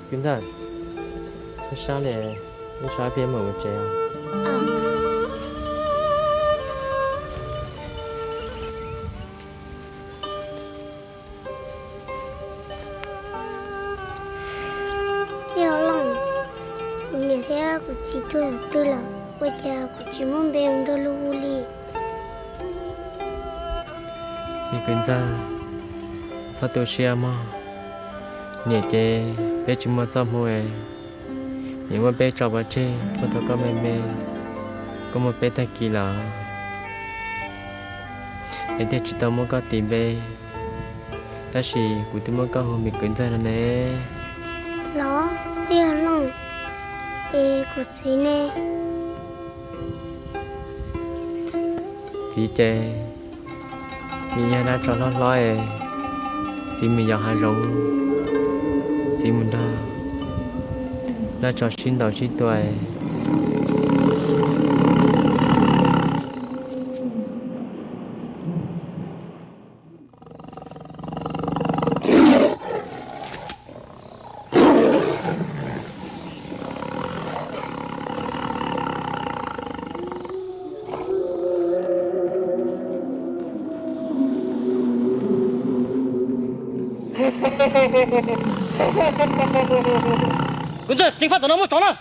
Kwv ntxawg, sab sab li, ib tsam peb mam mus tsev os. Yog Looj, kuv niam thiab kuv txiv tuag twg lawm, ua cas kuv tsis muaj npe mus nrog luag hu li? Me kwv ntxawg, txhob tu siab mog. Niam ces peb tsis muaj txoj hmoo es niam muab peb tso pov tseg, txog thaum koj me me, koj muaj peb tag kis lawm es thiaj tsis tau muab koj tis npe. Tab sis kuv twb muab koj hu me kwv ntxawg no ne. Los, twb yog Looj, es kuv txiv ne? Txiv ces, nws yog dab tsov hlob hlob es, txiv mus yos hav zoov, txiv mus nrog dab tsov sib ntaus sib tua es. Kwv ntxawg, ceev faj tom no muaj tsov na.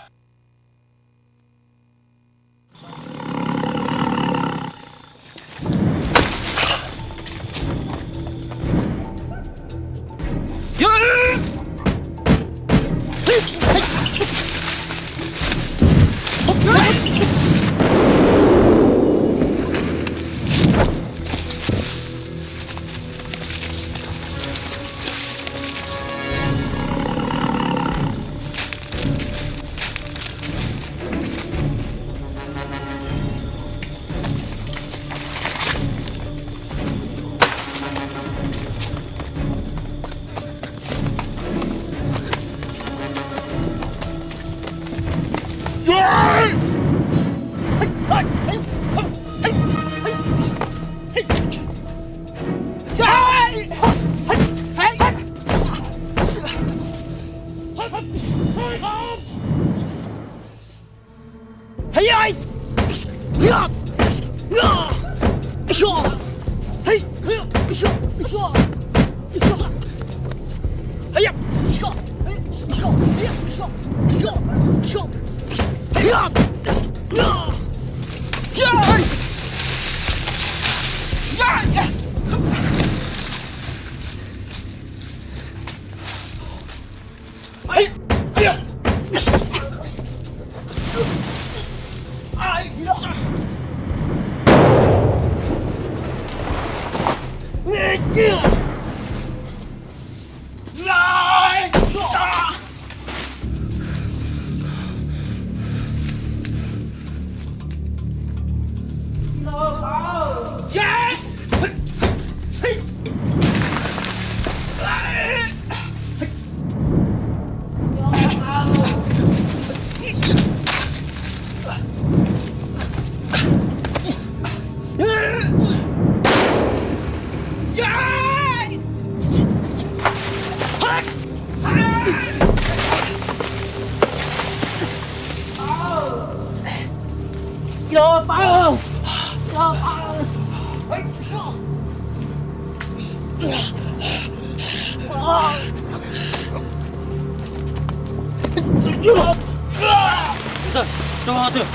Rau twg?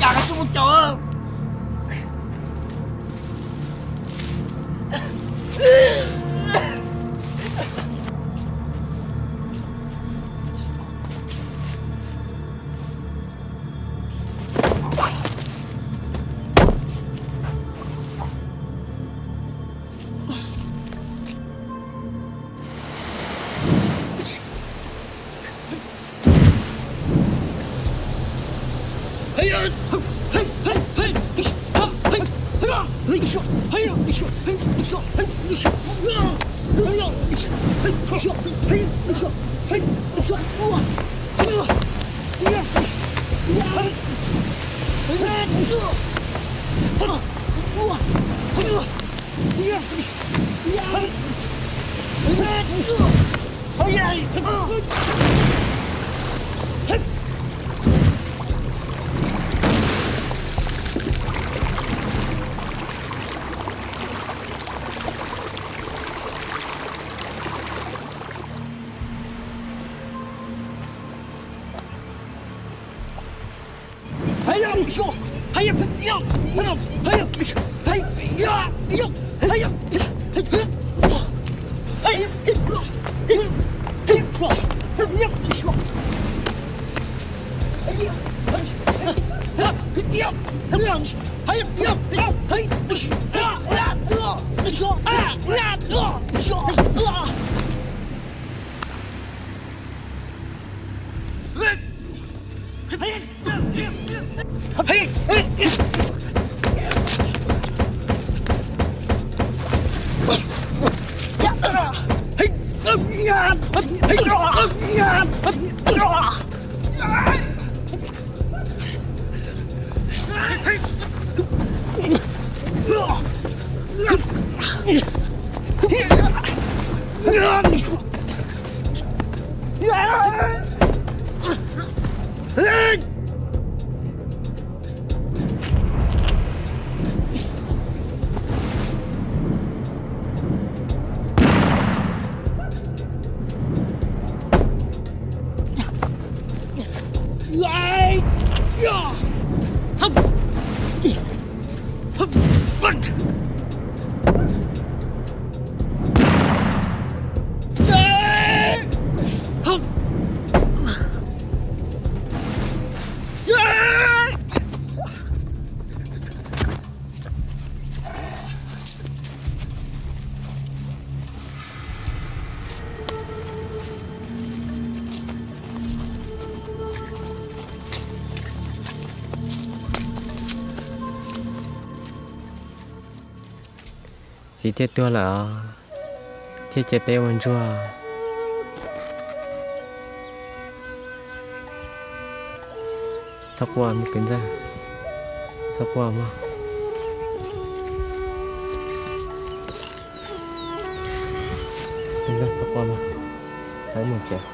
Cas koj tsis mus caum? Txiv thiaj tuag lawm os, thiaj cia peb ua ntsuag. Txhob quaj me kwv ntxawg, txhob quaj mog. Kwv ntxawg txhob quaj mog, peb mus tsev.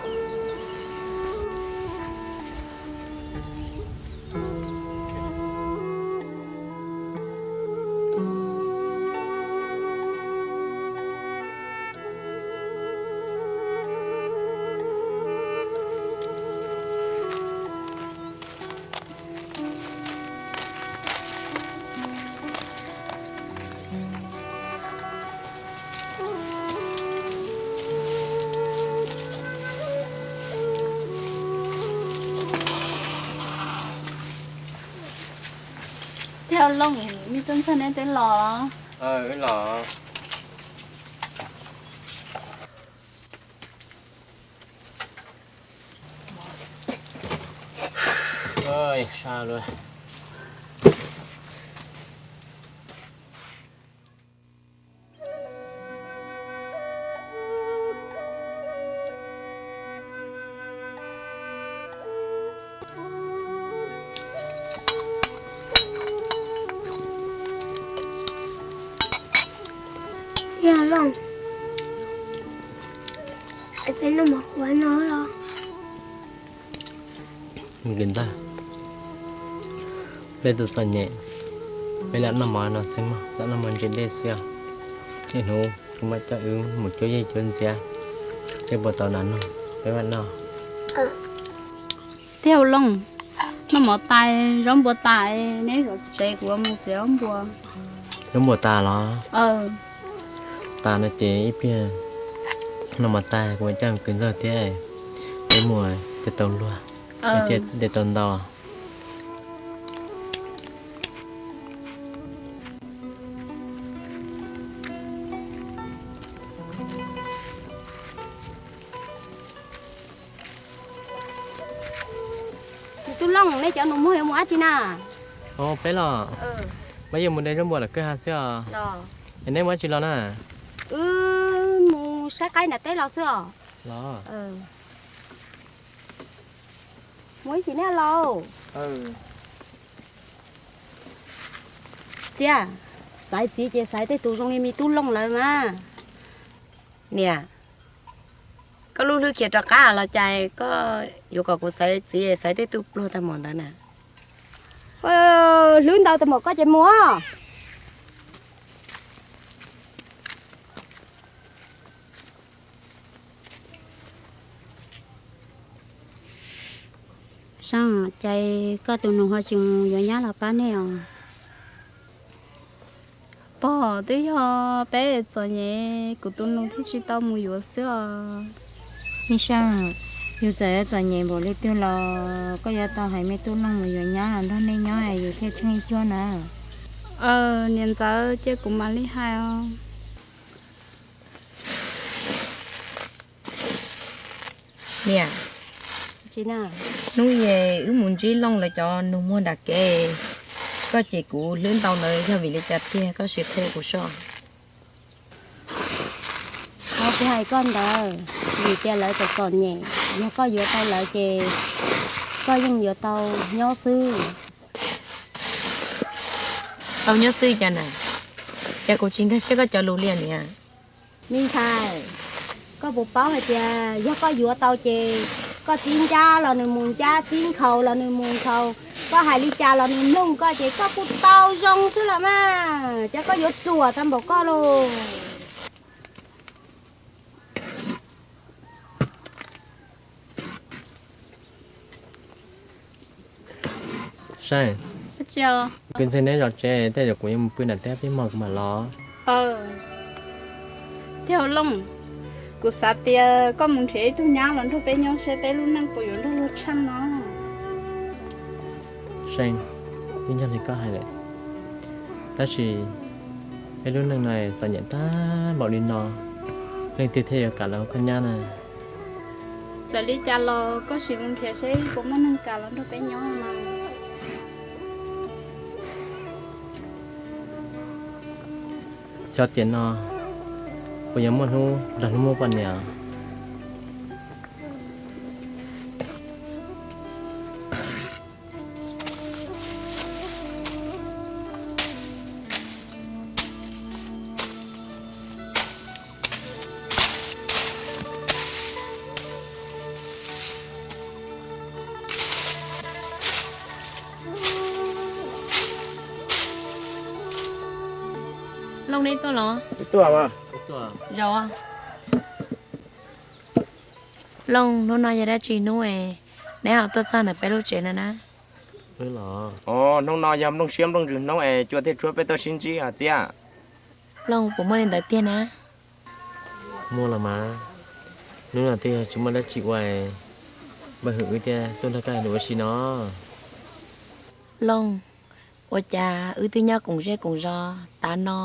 Thiab Looj, me tub ntxawg neb twb los? Wb los. Sab luaj. Yog Looj, peb noj mov qhuav no los? Kwv ntxawg, peb tus txom nyem, peb lam noj mov no xwb mog, lam noj mov ntse dej xwb os. Ib hnub kuv mam coj wb mus cuab yej cuab ntxiab, peb puas tau nas noj, peb mam noj. Thiab Looj, noj mov tas, zaub npua tas, neb zov tsev kuv mus txiav zaub npua. Zaub npua tas los? Tas no ces ib pliag noj mov tas kuv mam coj kwv ntxawg thiab peb mus tej tau luag, tej tau ntau. Tub Looj, nej cov nus muag yuav mus dab tsi na? Peb los? Peb yuav mus de zaub npua lawm kwj ha xwb os. Es neb mus dab tsi los na? Wb mus saib qaib nram teb los xwb os. Los. Mus ib chim nej laus. Txiv, xaiv txiv ces xaiv tej tus zoo li me tub Looj lawm mas. Niam, koj lub hlwb khiav rov qab los cas koj yuav kom kuv xaiv txiv xaiv tej tug pluag tag npaum ntawd na? Hlwb ntau tag npaum koj ces mus. Seej, cas koj tus nus ho tsis mus yuav nyab los pab nej os? Pog, twb yog peb txom nyem kuv tus nus thiaj tsis tau mus yuav xwb os. Me Seej, yus txawm yuav txom nyem npaum li twg los koj yuav tau hais me tub Looj mus yuav nyab los nrog nej nyob yus thiaj tsheej ib cuab na. Niam ntxawm, cia kuv mam li hais os. Niam, hnub es wb mus ntsib Looj lawv cov nus muag nram kev, koj cem kuv hlwb ntau ntawd yog vim li cas tiag, koj sim qhia kuv soj. Qhov kuv hais koj ntawd, vim tias lawv txom txom nyem, yog koj yuav tau lawv ces koj yeej yuav tau nyob xwb. Tau nyob xwb cas na? Cas kuv tsis nkag siab koj cov lus li niam? Me ntxhais, koj puas paub hais tias yog koj yuav tau ces koj txib ncab los nws mus ncab, txib nkhaus los nws mus nkhaus, koj hais li cas los nws mloog koj ces koj kuj tau zoo xwb los mas, cas koj yuav ruam tag npaum koj lauj. Seej, kwv ntxawg neb zov tsev tej zaum kuv yuav mus pw nram teb peb hmo kuv mam los. Tiag Looj, kuv xav tias koj mus nrhiav ib tug nyab los nrog peb nyob seb peb lub neej puas yuav nrog luag tsheej no. Seej, yeej yog li koj hais lawm, tab sis peb lub neej no txom nyem tag npaum li no, leej twg thiaj yuav kam los ua koj nyab na? Txawm li cas los koj sim mus nrhiav seb puas muaj neeg kam los nrog peb nyob mas. Xyov tiam no puas yuav muaj hnub nrog hnub muaj poj niam. Looj, neb tuaj los? Tuaj. Zaum. Looj, hnub no yog dab tsi hnub es neb ho tuaj txog ntawm peb lub tsev no na? Hnub no yog nplooj siab nplooj ntsws hnub es cua thiaj tshuab peb tuaj sib ntsib os Txiab. Looj, puas muaj li ntawd tiag na? Muaj los mas, hnub no twb yog tsis muaj dab tsi ua, npawg hwm wb thiaj tuaj nrog koj hais lus ua si no. Looj, ua cas wb twb nyob koom zej koom zos tav no,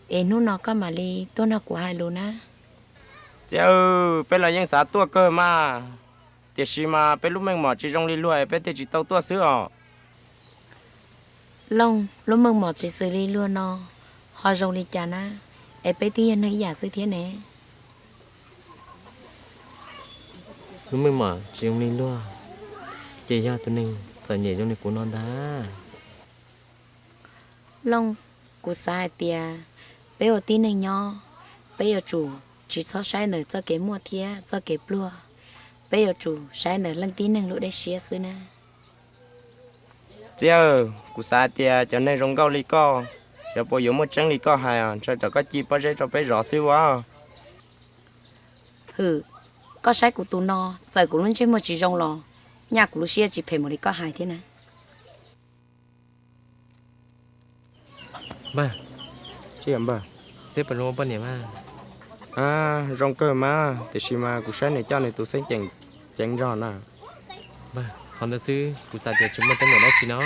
es hnub no koj mam li tuaj nrog kuv hais lus na? Txiab, peb los yeej xav tuaj kawg mas, tiam sis mas peb lub meej mom tsis zoo li luag es peb thiaj tsis tau tuaj xwb os. Looj, lub meej mom tsis xws li luag no ho zoo li cas na, es peb twb yog neeg ib yam xwb thiab ne. Lub meej mom tsis zoo li luag, ces yog tus neeg txom nyem zoo li kuv no ntag. Looj, kuv xav hais tias peb ua tib neeg nyob, peb yuav tsum tsis txhob saib ntawm txoj kev muaj thiab txoj kev pluag, peb yuav tsum saib ntawm leej tib neeg lub dej siab xwb na. Txiab, kuv xav hais tias cov neeg zoo nkauj li koj, xyov puas yuav muaj tseeb li koj hais, ntshe rov koj ci pob zeb rau peb zov xwb as. Hwm, koj saib kuv tus no, txawm kuv lub ntsej muag tsis zoo los nyaj kuv lub siab tsis phem mus li koj hais thiab na. Npawg, txiv, npawg, Txiab puas zoo ua poj niam mas? Zoo kawg mas, tiam sis mas kuv saib nws coj nws tus xeeb ceem ceev zog na. Npawg, qhov ntawd xwb kuv xav tias tsis muaj teeb meem dab tsi no.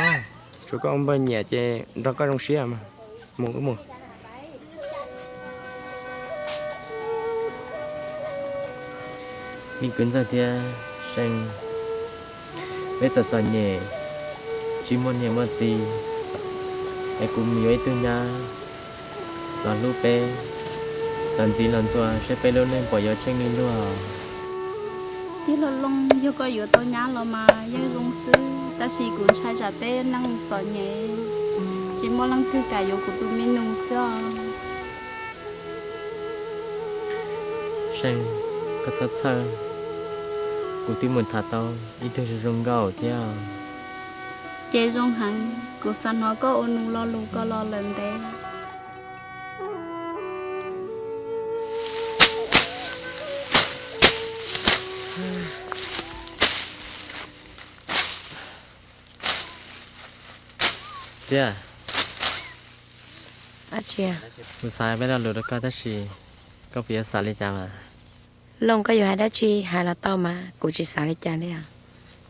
Tsuav koj ua npawg nyiam ces nrog koj zoo siab mas. Mus wb mus. Me kwv Ntxawg thiab See, peb txom txom nyem, tsis muaj niam muaj txiv, es kuv mus yuav ib tug nyab los hlub peb, los ntxiv los ntxuas seb peb lub neej puas yuav tsheej li luag. Tij laug Looj, yog koj yuav tau nyab los mas yeej zoo xwb, tab sis kuv ntshai tsam peb neej txom nyem, tsis muaj leej twg kam yuav kuv tus me nus xwb os. See, koj txhob txhawj, kuv twb mus tham tau ib tug zoo zoo nkauj thiab. Ces zoo heev, kuv xav hnov koj ua nus lo lus ko los lawm ntev. Txiab, kuv xav peb lo lus rau koj tab sis koj puas yuav xav li cas mas? Looj, koj yuav hais dab tsi hais los tau mas, kuv tsis xav li cas li os.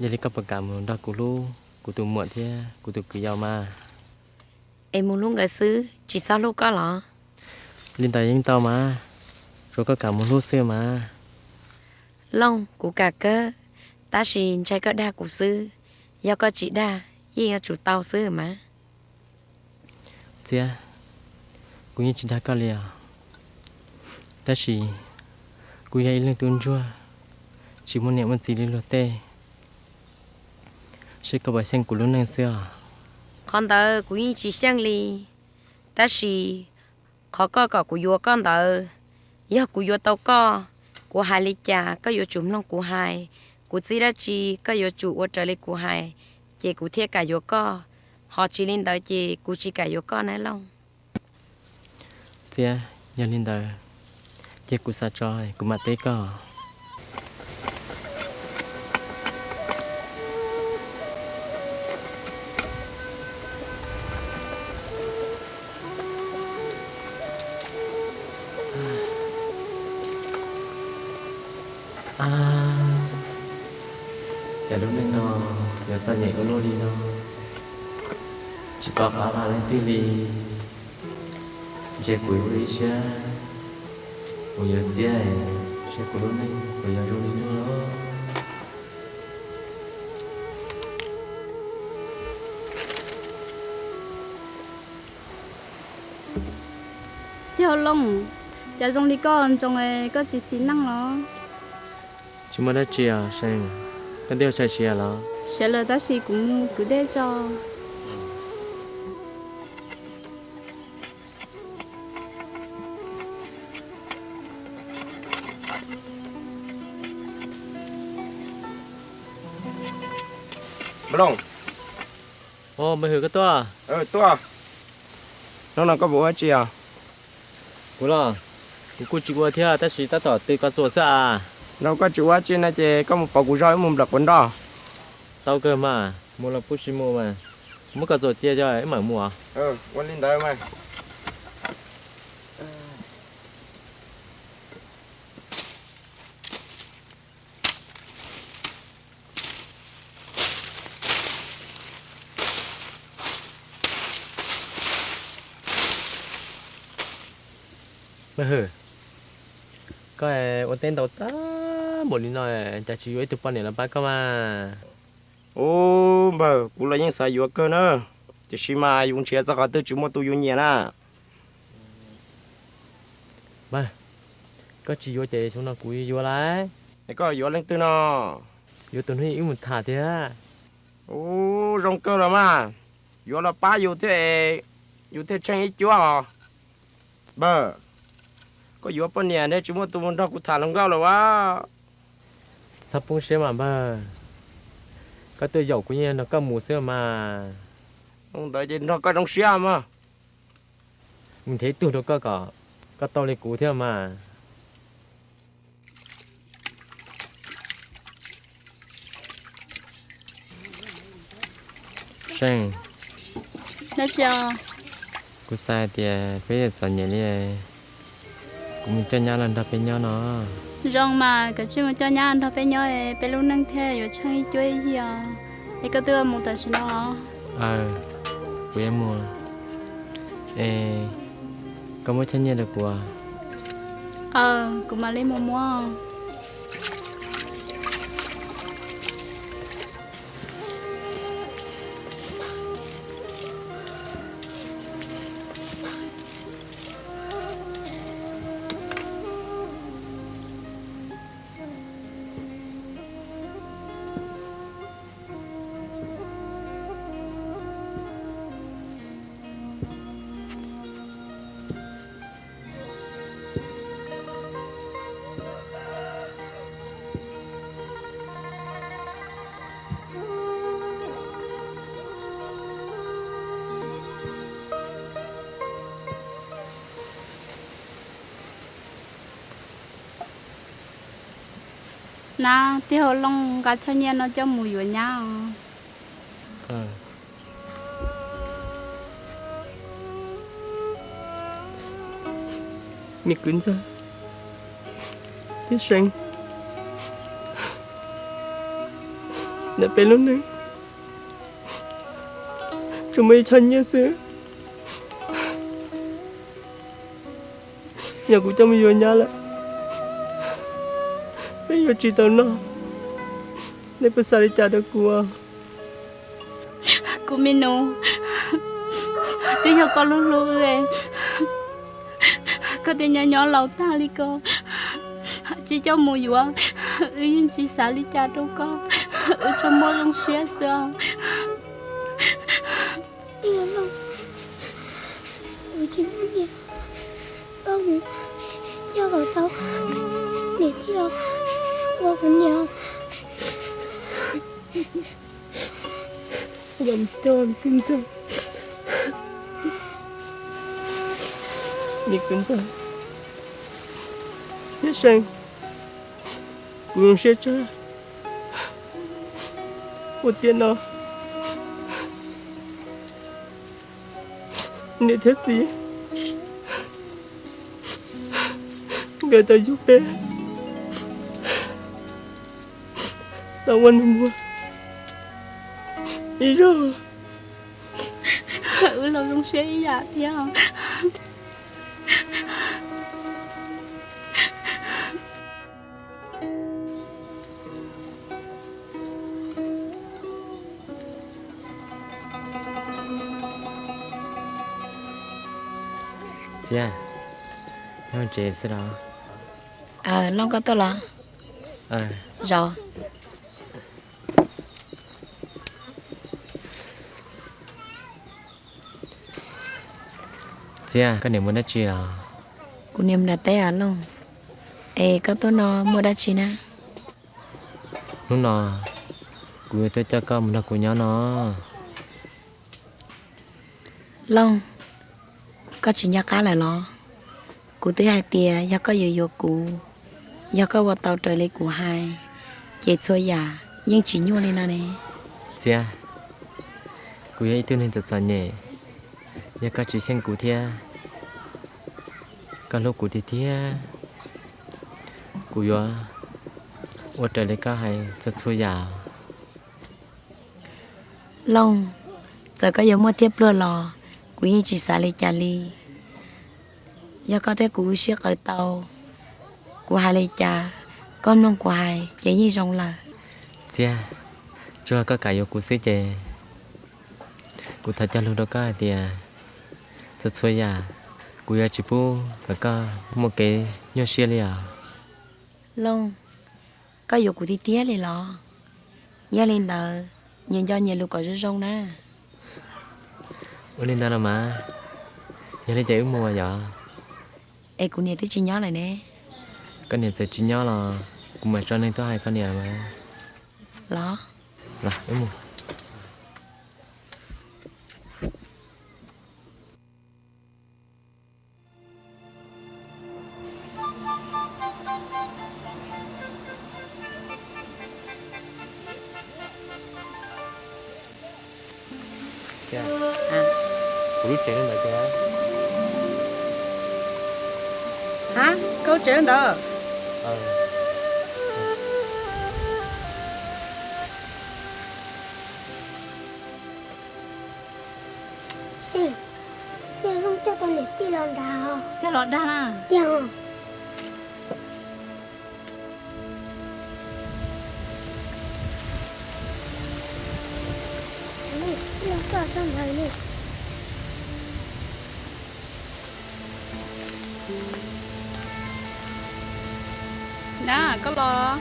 Yog li koj puas kam mus nrog kuv hlub kuv tus muam thiab kuv tus kwv yau mas? Es mus hlub nkawd xwb tsis txhob hlub koj los? Li ntawd yeej tau mas, tsuas koj kam mus hlub xwb mas. Looj, kuv kam kawg, tab sis ntshai koj dag kuv xwb. Yog koj tsis dag, yeej yuav tsum tau xwb mas. Txiab, kuv yeej tsis dag koj li os, tab sis kuv yog ib leeg tub ntsuag, tsis muaj niam muaj txiv li luag tej, seb koj puas xyeej kuv lub neej xwb os. Qhov ntawd kuv yeej tsis xyeej li, tab sis qhov koj kom kuv yuav koj ntawd, yog kuv yuav tau koj, kuv hais li cas koj yuav tsum mloog kuv hais, kuv txib dab tsi koj yuav tsum ua raws li kuv hais, ces kuv thiaj kam yuav koj, ho tsis li ntawd ces kuv tsis kam yuav koj nawb Looj. Txiab, yog li ntawd ces kuv xav tso kuv mam teb koj. Cas lub neej no yuav txom nyem ua luaj li no, tsis pom qab hais leej twg li. Ntshe kuv yuav ua ib siab mus yuav Txiab, seb kuv lub neej puas yuav zoo li luag. Tij Hauv Looj, cas zoo li koj ntsoo es koj tsis xis neej los? Tsis muaj dab tsi os Seej, koj twb ua tshais siav los? Siav lawm tab sis kuv mus kwv dej tso. Nplooj. Npawg Hwm, koj tuaj? Tuaj. Hnub no koj puas ua tsi os? Kuv los, kuv kuj tsis ua thiab tab sis tab tom tw koj txuas xwb as. Nrog koj tsis ua tsi no ces koj mus pauv kuv zog wb mus nplawm quav nroj. Tau kawg mas, mus los kuj sis mus mas. Kuv muab koj txuas cia wb mam mus os. Ua li ntawd mas. Npawg Hwm, koj ua teb ntau tag npaum li no cas tsis yuav ib tug poj niam los pab koj mas? Ub npawg, kuv los yeej xav yuav kawg na, tiam sis mas yus nrhiav txog qhov twg tsis muaj tus yus nyiam na. Npawg, koj tsis yuav ces xyoo no kuv yuav lawm. Es koj yuav leej twg no? Yuav tus hnub wb mus tham tiag. Ub, zoo kawg los mas, yuav los pab yus thiab, yus thiaj tsheej ib cuab os. Npawg, koj yuav poj niam ne tsis muaj tus mus nrog kuv tham hluas nkauj los as? Txhob poob siab mas npawg, koj tuaj yaum kuv yeej nrog koj mus xwb mas. Ua ntawd ces nrog koj zoo siab mas. Mus nrhiav ib tug rau koj kom koj tau li kuv thiab mas. Seej, dab tsi os? Kuv xav hais tias peb yuav txom nyem li, kuv mus coj nyab los nrog peb nyob no. Zoo mas, koj cia li mus coj nyab nrog peb nyob, peb lub neej thiaj yuav tsheej ib cuab ib yig os. Es koj twb mus tam sim no? Aws, kuv yuav mus. Es koj muab choj nyiaj rau kuv. Aws, kuv mam li mus muab. Na, tij Hauv Looj nqa choj nyiaj no coj mus yuav nyab os. Me kwv ntxawg thiab See, ntawm peb lub neej tsuas muaj ib choj nyiaj xwb, yog kuv coj mus yuav nyab lawm, peb yuav tsis tau noj, nej puas xav li cas rau kuv? Kuv me nus, twb yog koj hlub hlub wb, koj thiaj nyob nyob laus tag li ko, tsis coj mus yuav, wb yeej tsis xav li cas rau koj, wb tsuas muaj zoo siab xwb os. Kuv tsis muaj nyiaj, koj mus coj kom tau niam tij los ua kuv niam. Los coj kwv ntxawg, me kwv ntxawg thiab See, kuv zoo siab tshaj. Ua tiam no niam thiab txiv nkawd tau yug peb tau ua nus muag ib zaug. Wb los zoo siab ib yam thiab. Txiv, nyob tsev xwb los? Looj, koj tuaj los? Zaum Txiv, koj niam mus dab tsi los? Kuv niam mus nram teb os Looj. Es koj tuaj no muaj dab tsi na? Hnub no kuv yuav tuaj coj koj mus nrog kuv nyob no. Looj, koj tsis nco qab lawm los? Kuv twb hais tias yog koj yuav yuav kuv, yog koj ua tau raws li kuv hais, ces txhua yam yeej tsis nyuaj li no ne. Txiv, kuv yog ib tug neeg txom txom nyem, yog koj tsis xyeej kuv thiab koj hlub kuv tiag tiag, kuv yuav ua raws li koj hais txhua txhua yam. Looj, txawm koj yuav muaj thiab pluag los kuv yeej tsis xav li cas li. Yog koj thiab kuv wb sib qawm tau, kuv hais li cas koj mloog kuv hais ces yeej zoo lawm. Txiv, tsuas koj kam yuav kuv xwb ces kuv thov cog lus rau koj hais tias txhua txhua yam kuv yuav tsis pub kom koj muaj kev nyuaj siab li os. Looj, koj yuav kuv tiag tiag li los? Yog li ntawd, nyias nco nyias lus kom zoo zoo na. Ua li ntawd los mas, yog li ces wb mus yom. Es kuv niam twb tsis nyob lawm ne. Koj niam txawm tsis nyob los kuv mam tso neeg tuaj hais koj niam mas. Los. Los, wb mus. Kuv lub tsev ntawd. Ha, koj lub tsev ntawd? Sij, tej Looj coj tau niam tij los nrad. Tiag los dag na? Tiag. Los txog ntawd ne. Na, koj los.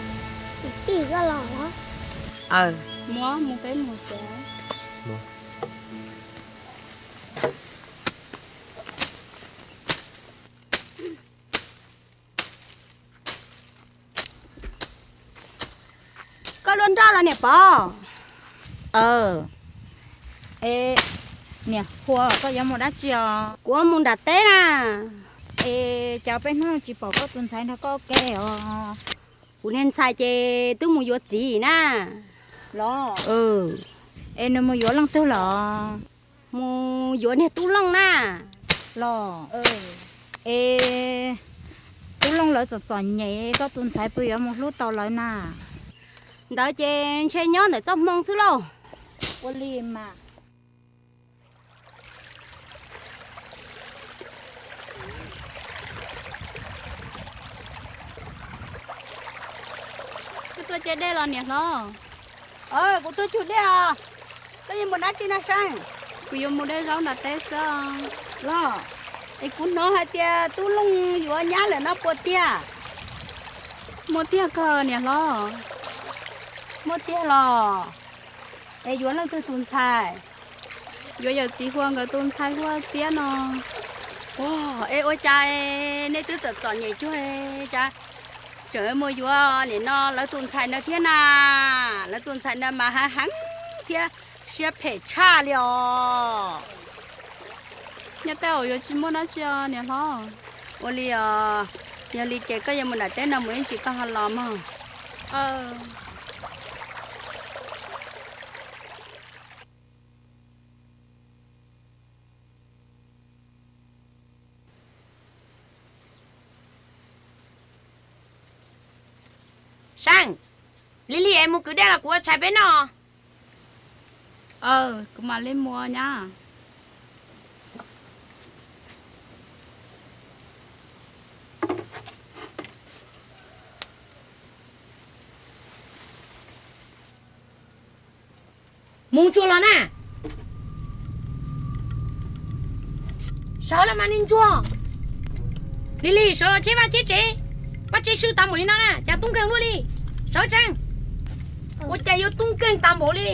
Tij, koj los los? Aw, mus, mus peb mus tsev. Koj luaj nroj los niam Pov? Aw, es niam Huas, koj yuav mus dab tsi os? Kuv mus nram teb na. Es cas peb hnub no tsis pom koj tus ntxhais nrog koj ua ke os? Kuv niag ntxhais ces twb mus yuav txiv na. Los? Es nws mus yuav leej twg lawm? Mus yuav niag tub Looj na. Los? Es Tub Looj lawv txom txom nyem, koj tus ntxhais puas yuav mus hlub tau lawv na? Ntawd ces ntshe nyob ntawm txoj hmoo xwb lauj. Ua li mas. Koj tuaj caij dej los niam hlob? Kuv tuaj tsug dej os. Koj yuav mus dab tsi no Seej? Kuv yuav mus de zaub nram teb xwb. Los, es kuv hnov hais tias Tub Looj yuav nyab lawm no puas tiag? Muaj tiag kawg niam hlob. Muaj tiag los? Es yuav leej twg tus ntxhais? Yuav yawm txiv Huas nkawd tus ntxhais Huas Txiab no. Es ua cas nej twb txom txom nyem cuag cas tseem mus yuav nim no lawv tus ntxhais na thiab na? Lawv tus ntxhais na mas hav heev thiab siab phem tshaj li os. Nyob tej zaum yuav tsis muaj dab tsi os niam hlob. Ua li os, yog li ces koj yuav mus nram teb no mus ib ntsis koj ho los mog. Seej, lig lig es mus kwv dej los kuv ua tshais peb noj. Kuv mam li mus nyab. Mus tsuag los na. Sawv los mas niag ntsuag. Lig lig sawv los cheb vaj cheb tsev, vaj tsev swb tas npaum li no na cas tub nkeeg luaj li. Sawv tseeb, ua cas yuav tub nkeeg tas npaum li.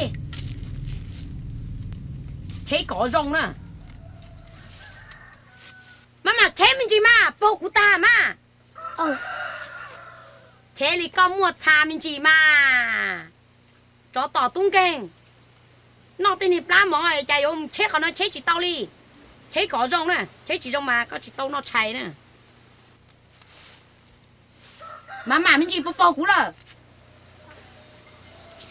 Cheb kom zoo na. Mas mam cheb me ntsis mas paug kuv tag mas. Cheb li koj muaj txha me ntsis mas. Tsov tom tub nkeeg, noj tej niag plab mov cas yuav cheb qhov no cheb tsis tau li. Cheb kom zoo na, cheb tsis zoo mas koj tsis tau noj tshais na. Mas mam me ntsis puas paug kuv lawm.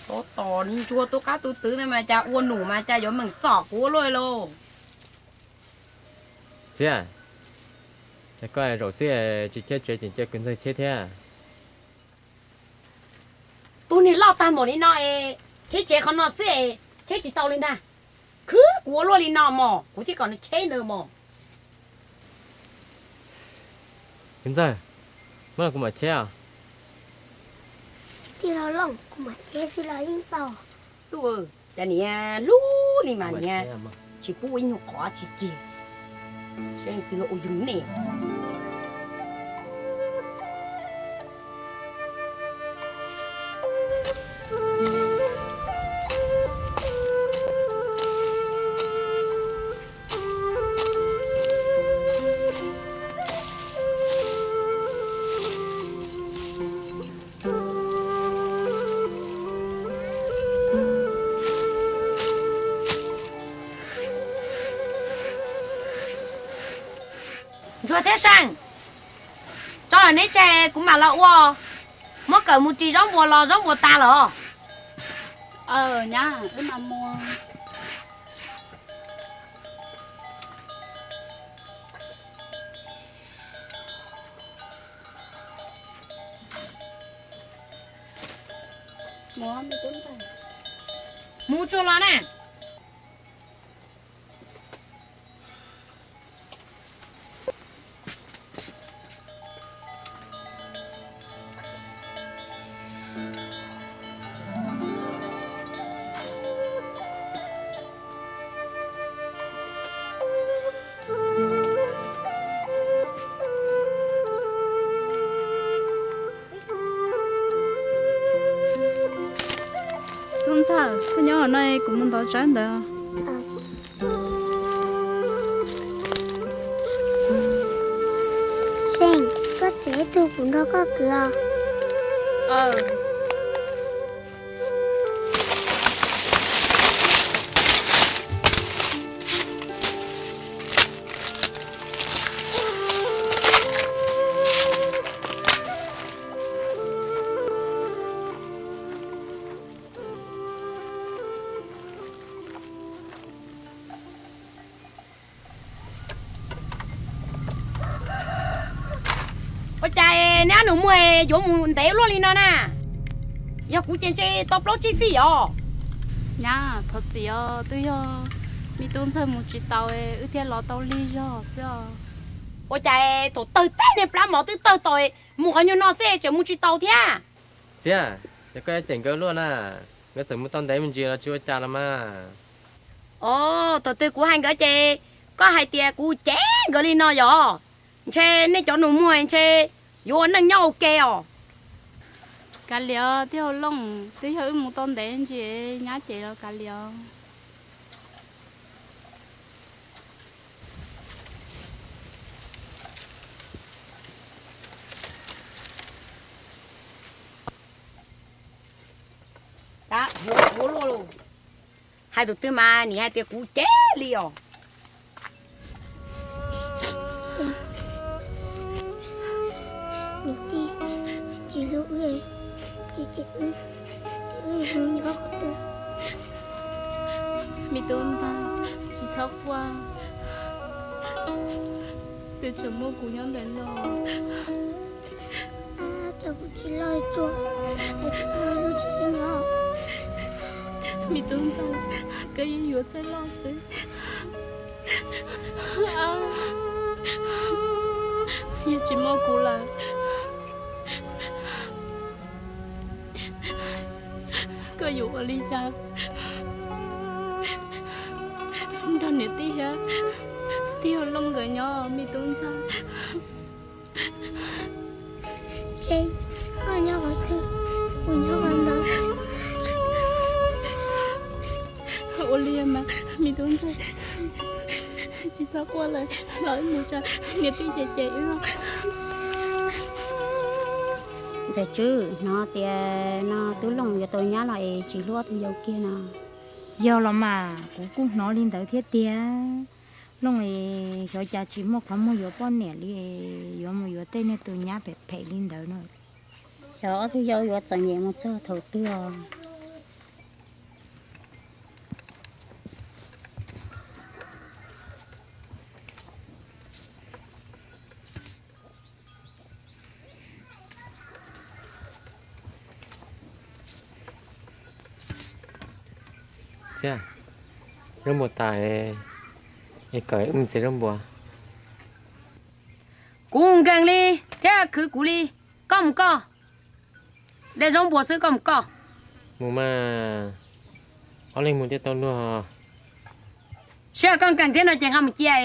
Tsov tom ntsuag tu qab tu twv mas cas ua num mas cas yuav meem txom kuv ua luaj lauj. Txiab, koj zaum xwb tsis cheb tsev ces cia kwv ntxawg cheb thiab. Tus niag loj tag npaum li no es cheb tsev qhov no xwb es cheb tsis tau li ntag. Khwv kuv ua luaj li no mos, kuv thiaj kom nws cheb nws mos. Kwv ntxawg, muab los kuv mam cheb os. Tij laug Looj, kuv mam cheb xwb los yeej tau. Tub, cas niam hlub li mas niam tsis pub ib nyuag qhov tsis kiag. Seb leej twg ua yug nej. Ntsuag thiab Seej, tso lawm neb tsev kuv mam los ua. Muab kawm mus ris zaub npuas los zaub npuas tas lawm. Nyab, wb mam mus. Mus tsuag los na. Tub ntxawg, koj nyob no kuv mus ntov tsawb ntawd. Seej, koj txiav ib tug kuv nrog koj kwv os. Ua cas neb ob nus muag yuav mus ntev luaj li no na? Yog kuv ces ntshe tau plaub tsib fij os. Nyab, thov txim os, twb yog me tub ntxawg mus tsis taus, wb thiaj los tau lig zog xwb os. Ua cas thaum tawg tag niag plab mov twb tawg tau, mus qhov nyuag no xwb tseem mus tsis taus thiab? Txiab, yog koj yuav cem nkawd luaj na, nkawd txawm mus tau ntev me ntsis los tsis ua cas los mas. Os, thaum twg kuv hais nkawd ces koj hais tias kuv cem nkawd li no yom? Ntshe nej cov nus muag ntshe yuav ua neej nyob ua ke os. Kav liam, tij Hauv Looj, twb yog wb mus tau ntev ntsis, nyab cem los kav liam. Hais tus twg mas nim hais tias kuv cem li os. Niam tij tsis hlub wb, ces wb hlub nyob qhov twg? Me tub ntxawg, tsis txhob quaj, twb tseem muaj kuv nyob ntawm no. Cas kuv tsis loj tsuag, es kuv lub tsis nyob. Me tub ntxawg, koj yeej yuav txawj loj xwb. Yog tsis muaj kuv lawm, koj yuav ua li cas nrog niam tij thiab tij Hauv Looj nkawd nyob, me tub ntxawg? Seb, koj nyob qhov twg, kuv nyob qhov ntawd. Ua li mas, me tub ntxawg, tsis txhob quaj lawm, los wb mus tso, niam tij ces cem wb. Ntxawm Tswb, hnov tias no tub Looj yuav tau nyab los es tsis hlub ob tug yau kiag no. Yog los mas, kuv kuj hnov li ntawd thiab tiag. Looj es xyov cas tsis muaj qhov muag yuav poj niam li, yuav mus yuav tej niag tus nyab phem phem li ntawd no. Xyov ob tug yau yuav txom nyem mus txog thaum twg os. Txiab, zaub npua tas es kom wb mus txiav zaub npua. Kuv nkees li thiab khwv kuv li, koj mus koj. De zaub npua xwb koj mus koj. Mus mas, ob leeg mus thiaj tau luag. Seb koj nkees thiab no ces nqa mus cia,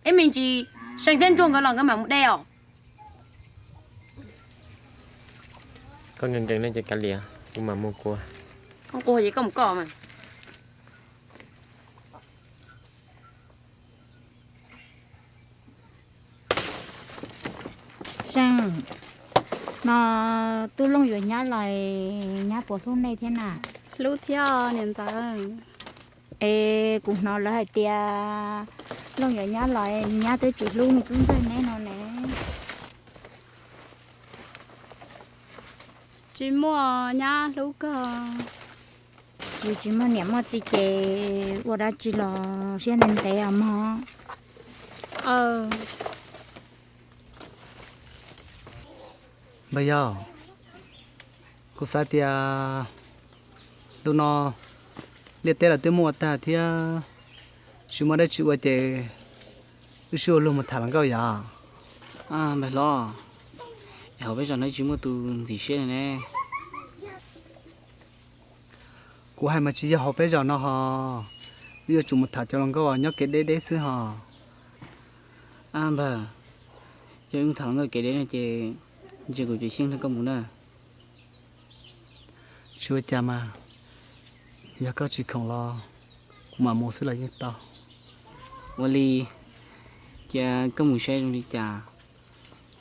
ib me ntsis Seej thiab Ntsuag nkawd los nkawd mam mus de os. Koj nkees nkees no ces kav liam, kuv mam mus kuv. Koj nquag ces koj mus koj mas. Seej, no tub Looj yuav nyab los, nyab puas hlub nej thiab na? Hlub thiab niam ntxawm. Es kuv hnov lawv hais tias Looj yuav nyab los nyab twb tsis hlub me tub ntxawg neb no ne. Tsis muaj nyab hlub kawg. Yus tsis muaj niam muaj txiv ces ua dab tsi los siab ntev ntev os mog. Npawg yau, kuv xav tias ntu no liaj teb los twb muab ua tag thiab, tsis muaj dab tsi ua ces wb sib ua luag mus tham hluas nkauj yom. Npawg hlob, hauv peb zos no tsis muaj tus ntxim siab li ne. Kuv hais mas tsis yog hauv peb zos no hos, wb yuav tsum mus tham cov hluas nkauj nyob kev deb deb xwb hos. Npawg, yog wb mus tham hluas nkauj kev deb no ces ntshe kuv tsis xyeej nrog koj mus na. Tsis ua cas mas, yog koj tsis khoom los kuv mam mus xwb los yeej tau. Ua li, cia koj mus saib zoo li cas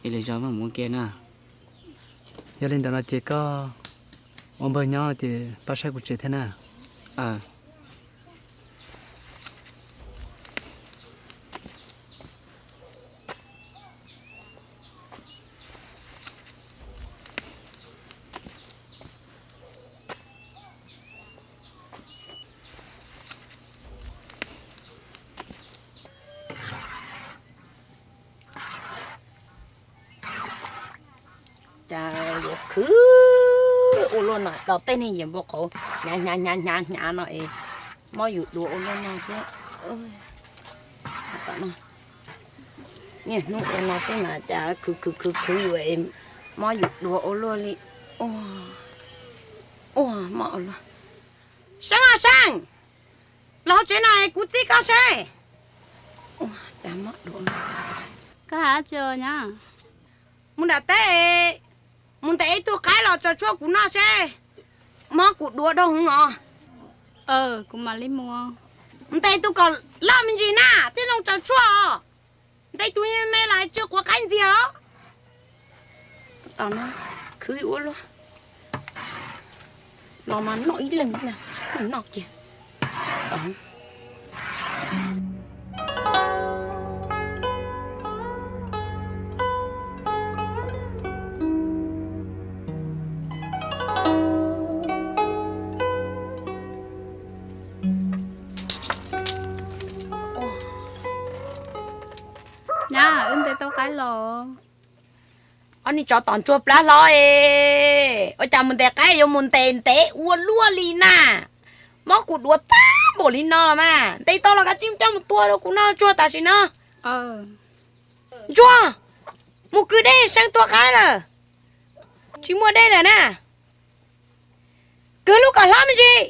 es lwm zaus mam mus ua ke na. Yog li ntawd no ces koj ua npawg nyob ces pab saib kuv tsev thiab na. Yuav khwv ua luaj no los tej neeg yeej npau qhauv hnyav hnyav hnyav hnyav no es mob yus duav ua luaj no thiab. Niaj hnub ua no xwb mas cas khwv khwv khwv khwv yus es mob yus duav ua luaj li. Ua, mob ua luaj. Seej os Seej, los hauv tsev no es kuv txib koj seb. Ua cas mob duav. Koj hais dab tsi nyab? Mus nram teb, mus ntes ib tug qaib los tsaws tshuaj kuv noj seb, mob kuv duav dhau heev os. Kuv mam li mus. Mus ntes tus kom loj me ntsis na thiaj zoo tsaws tshuaj os. Ntes tus me me los tsis quav qaib ntxiag os. Tos no khwv ua luaj. Los mas noj ib leeg, noj kiag. Nyab, wb ntes tau qaib los. Ob niag tsov tom ntsuag plab hlob es, ua cas mus ntes qaib yuav mus ntes ntev ua luaj li na? Mob kuv duav tag npaum li no los mas, ntes tau los kav tsij coj mus tua rau kuv noj tsuag tam sim no. Ntsuag, mus kwv dej, Seej tua qaib lawm. Tsis muaj dej lawm na. Kwv lub kom hlob me ntsis.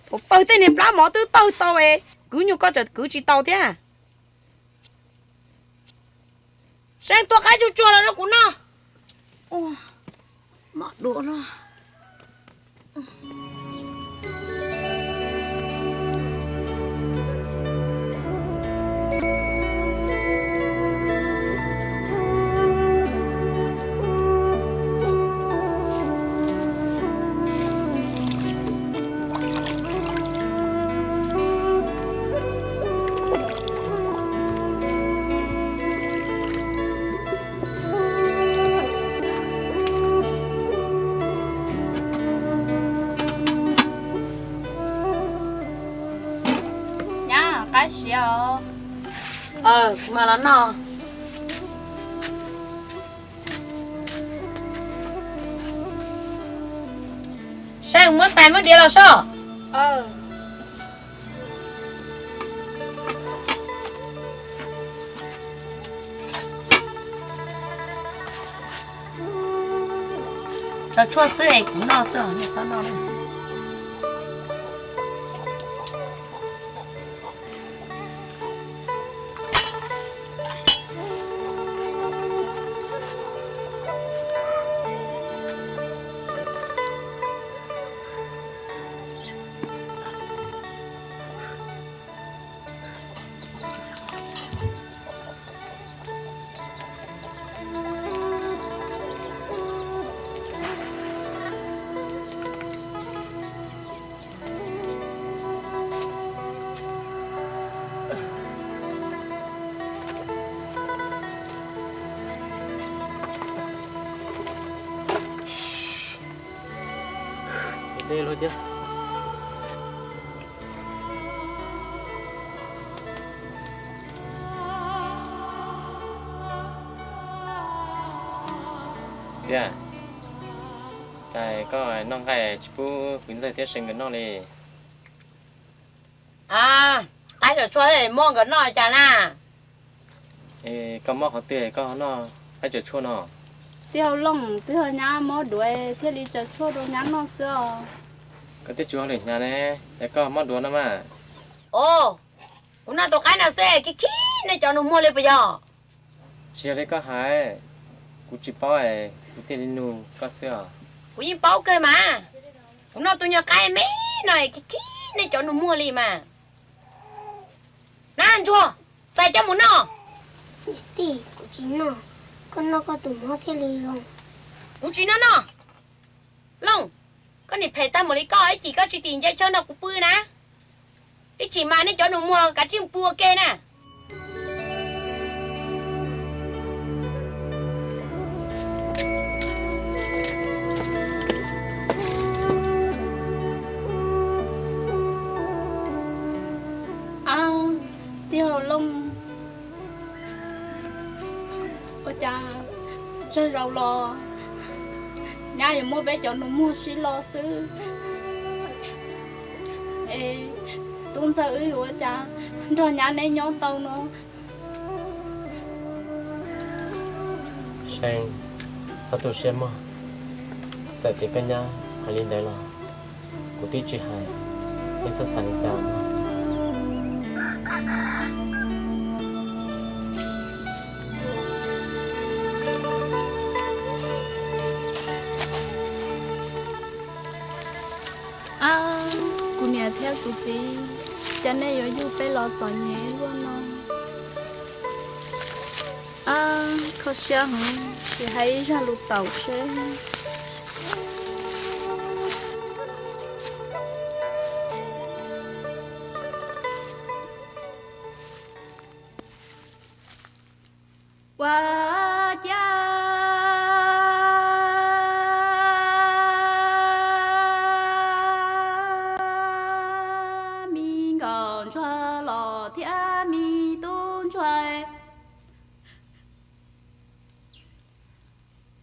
Tus pawg tej niag plab mov twb tawg tau es kwv nyuag koj tseem kwv tsis tau thiab. Seej, tua qaib tsuag tsuag los rau kuv noj. Ua, mob duav lawm. Nyab, qaib siav os. Kuv mam los noj. Saib muab tais muab diav los soj. Tso tshuaj xwb es kuv noj xwb os, nej txhob noj na. Txiv, cas koj noj nqaij tsis pub Kwv Ntxawg thiab Seej nkawd noj li? Qaib tsuag tsuag muab nkawd noj cas na? Koj mob qhov twg koj ho noj qaib tsuag tsuag no? Tij Hauv Looj, twb yog nyab mob duav thiaj li tsuag tsuag rau nyab noj xwb os. Koj twb tsis ua hauj lwm hnyav ne, es koj mob duav no mas. Os, kuv noj tus qaib no xwb khib khib nej cov nus muag li puas yog? Tsis yog li koj hais, kuv tsis paub es kuv thiaj li nug koj xwb os. Kuv yeej paub kawg mas, kuv noj tus nyuag qaib me no khib khib nej cov nus muag li mas. Na Ntsuag, txais coj mus noj. Tij, kuv tsis noj, koj noj koj tus mob thiaj li zoo. Kuv tsis noj noj. Looj, koj niag phem tag mus li koj, ib chim koj tsis tim nce tshaw nrog kuv pw na. Ib chim mas nej cov nus muag kav tsij pw ua ke na. Tij Hauv Looj, ua cas los nyab yuav muab peb cov nus muag sib lo xwb. Es tub ntxawg, wb yuav ua cas nrog nyab neb nyob tau no? See, txhob tu siab mog. Txawm tias koj nyab hais li ntawd los kuv twb tsis hais, neb txhob xav li cas. Ab, kuv niam thiab kuv txiv, cas nej yuav yuj peb los txom nyem luaj no? Ab, kho siab heev, ces hais ib zaj lus taum seb. Ua cas me nkauj ntsuag los thiab me tub ntsuag,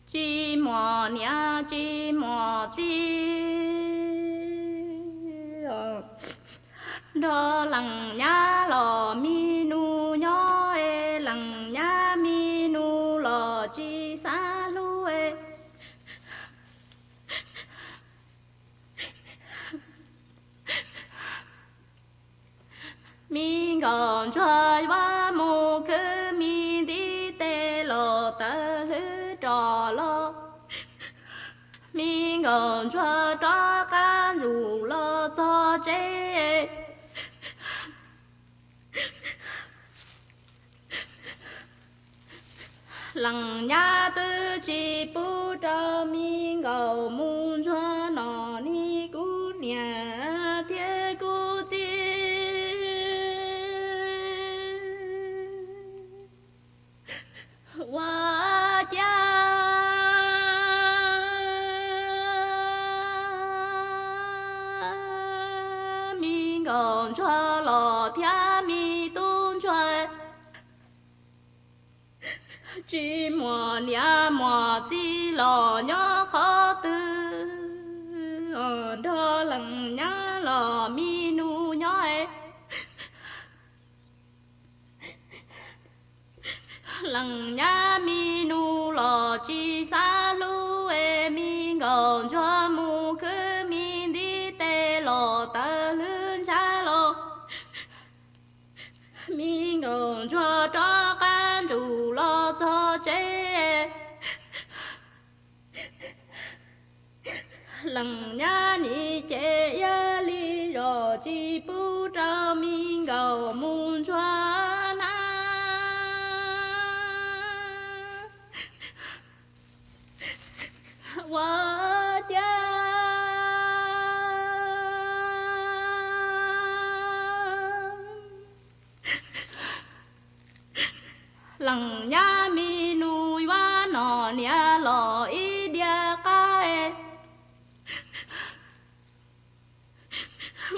tsis muaj niam tsis muaj txiv, nrog leej nyab los mi nus nyob, leej nyab mi nus los tsis xav hlub. Me nkauj ntsuag yuav mus khwv me ntiv tes los tawm hlwb rov los. Me nkauj ntsuag rov qab ntsuj los txog tsev. Leej nyab twb tsis pub rau me nkauj mus ntsuag no, ni kuv niam thiab kuv txiv. Ua cas me nkauj ntsuag los thiab me tub ntsuag, tsis muaj niam muaj txiv los nyob qhov twg, nrog leej nyab los mi nus nyob. Leej nyab mi nus los tsis xav hlub, me nkauj ntsuag mus khwv me ntiv tes los tawm hlwb ntshav los. Me nkauj ntsuag rov qab ntsuj los txog tsev. Leej nyab nim cem yog li zos tsis pub rau me nkauj mus ntsuag na. Ua cas leej nyab mi nus yuav noj niam los ib diav qaib.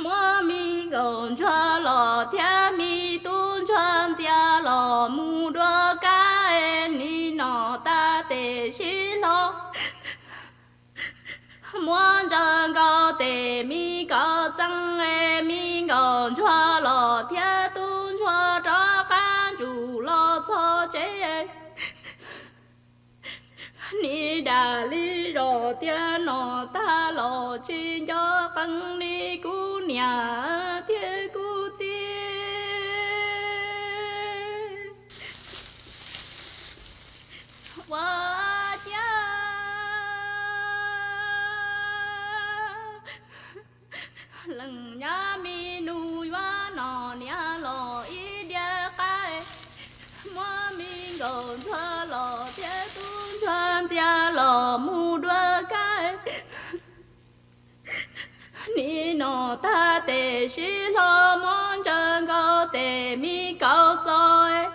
Muab me nkauj ntsuag los thiab me tub ntsuag ntxias los mus dua kab, nim no tag tes sib hlo. Muab ntsaws nkaus tes me kaum txees, me nkauj ntsuag los thiab tub ntsuag rov qab ntsuj los txog tsev. Nim dam li zos tias no tag los tsis nco qees li kuv niam thiab kuv txiv. Ua cas leej nyab mi nus yuav noj niam los ib diav qaib. Muab me nkauj ntsuag los thiab tub ntsuag ntxias los mus dua kab. Nim no tag tes sib hlo muab ntsaws nkaus tes me kaum txees.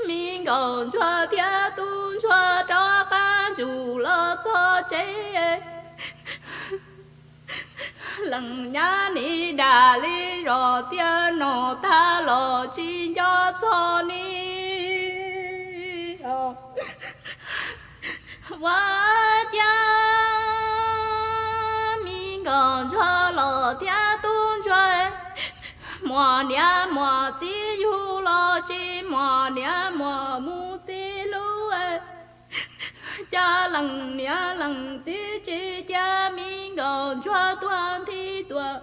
Me nkauj ntsuag thiab tub ntsuag rov qab ntsuj los txog tsev. Leej nyab nim dam li zos tias no tag los tsis nco txog nim Muaj niam muaj txiv yug los tsis muaj niam muaj mus txiv hlub. Cas leej niam leej txiv tsis cia me nkauj ntsuag tuag nthi tuaj.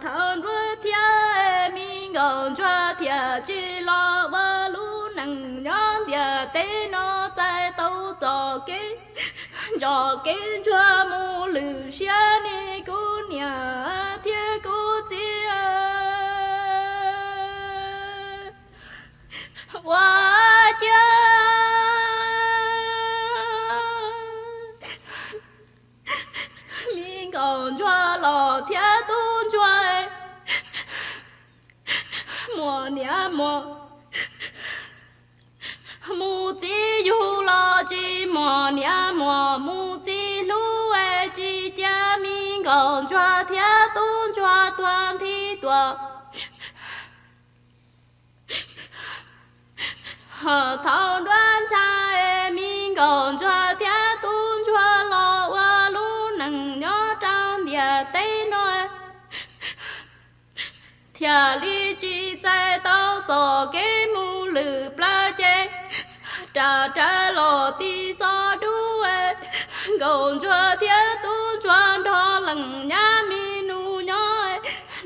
Thaum nruab thiab me nkauj ntsuag thiaj tsis los ua lub neej nyob ntiaj teb no txais tau txoj kev ntso kev ntsuag mus lwm siab ne kuv niam thiab kuv txiv. Ua cas me nkauj ntsuag los thiab tub ntsuag muaj niam muaj mus txiv yug los tsis muaj niam muaj mus txiv hlub. Tsis cia me nkauj ntsuag thiab tub ntsuag tuag nthi tuaj. Thaum nruab ntshai me nkauj ntsuag thiab tub ntsuag los ua lub neej nyob rau ntiaj teb no thiaj li tsis txais tau txoj kev mus lwm plawv ces ras rawv los ti xov dub. Nkauj ntsuag thiab tub ntsuag nrog leej nyab me nus nyob,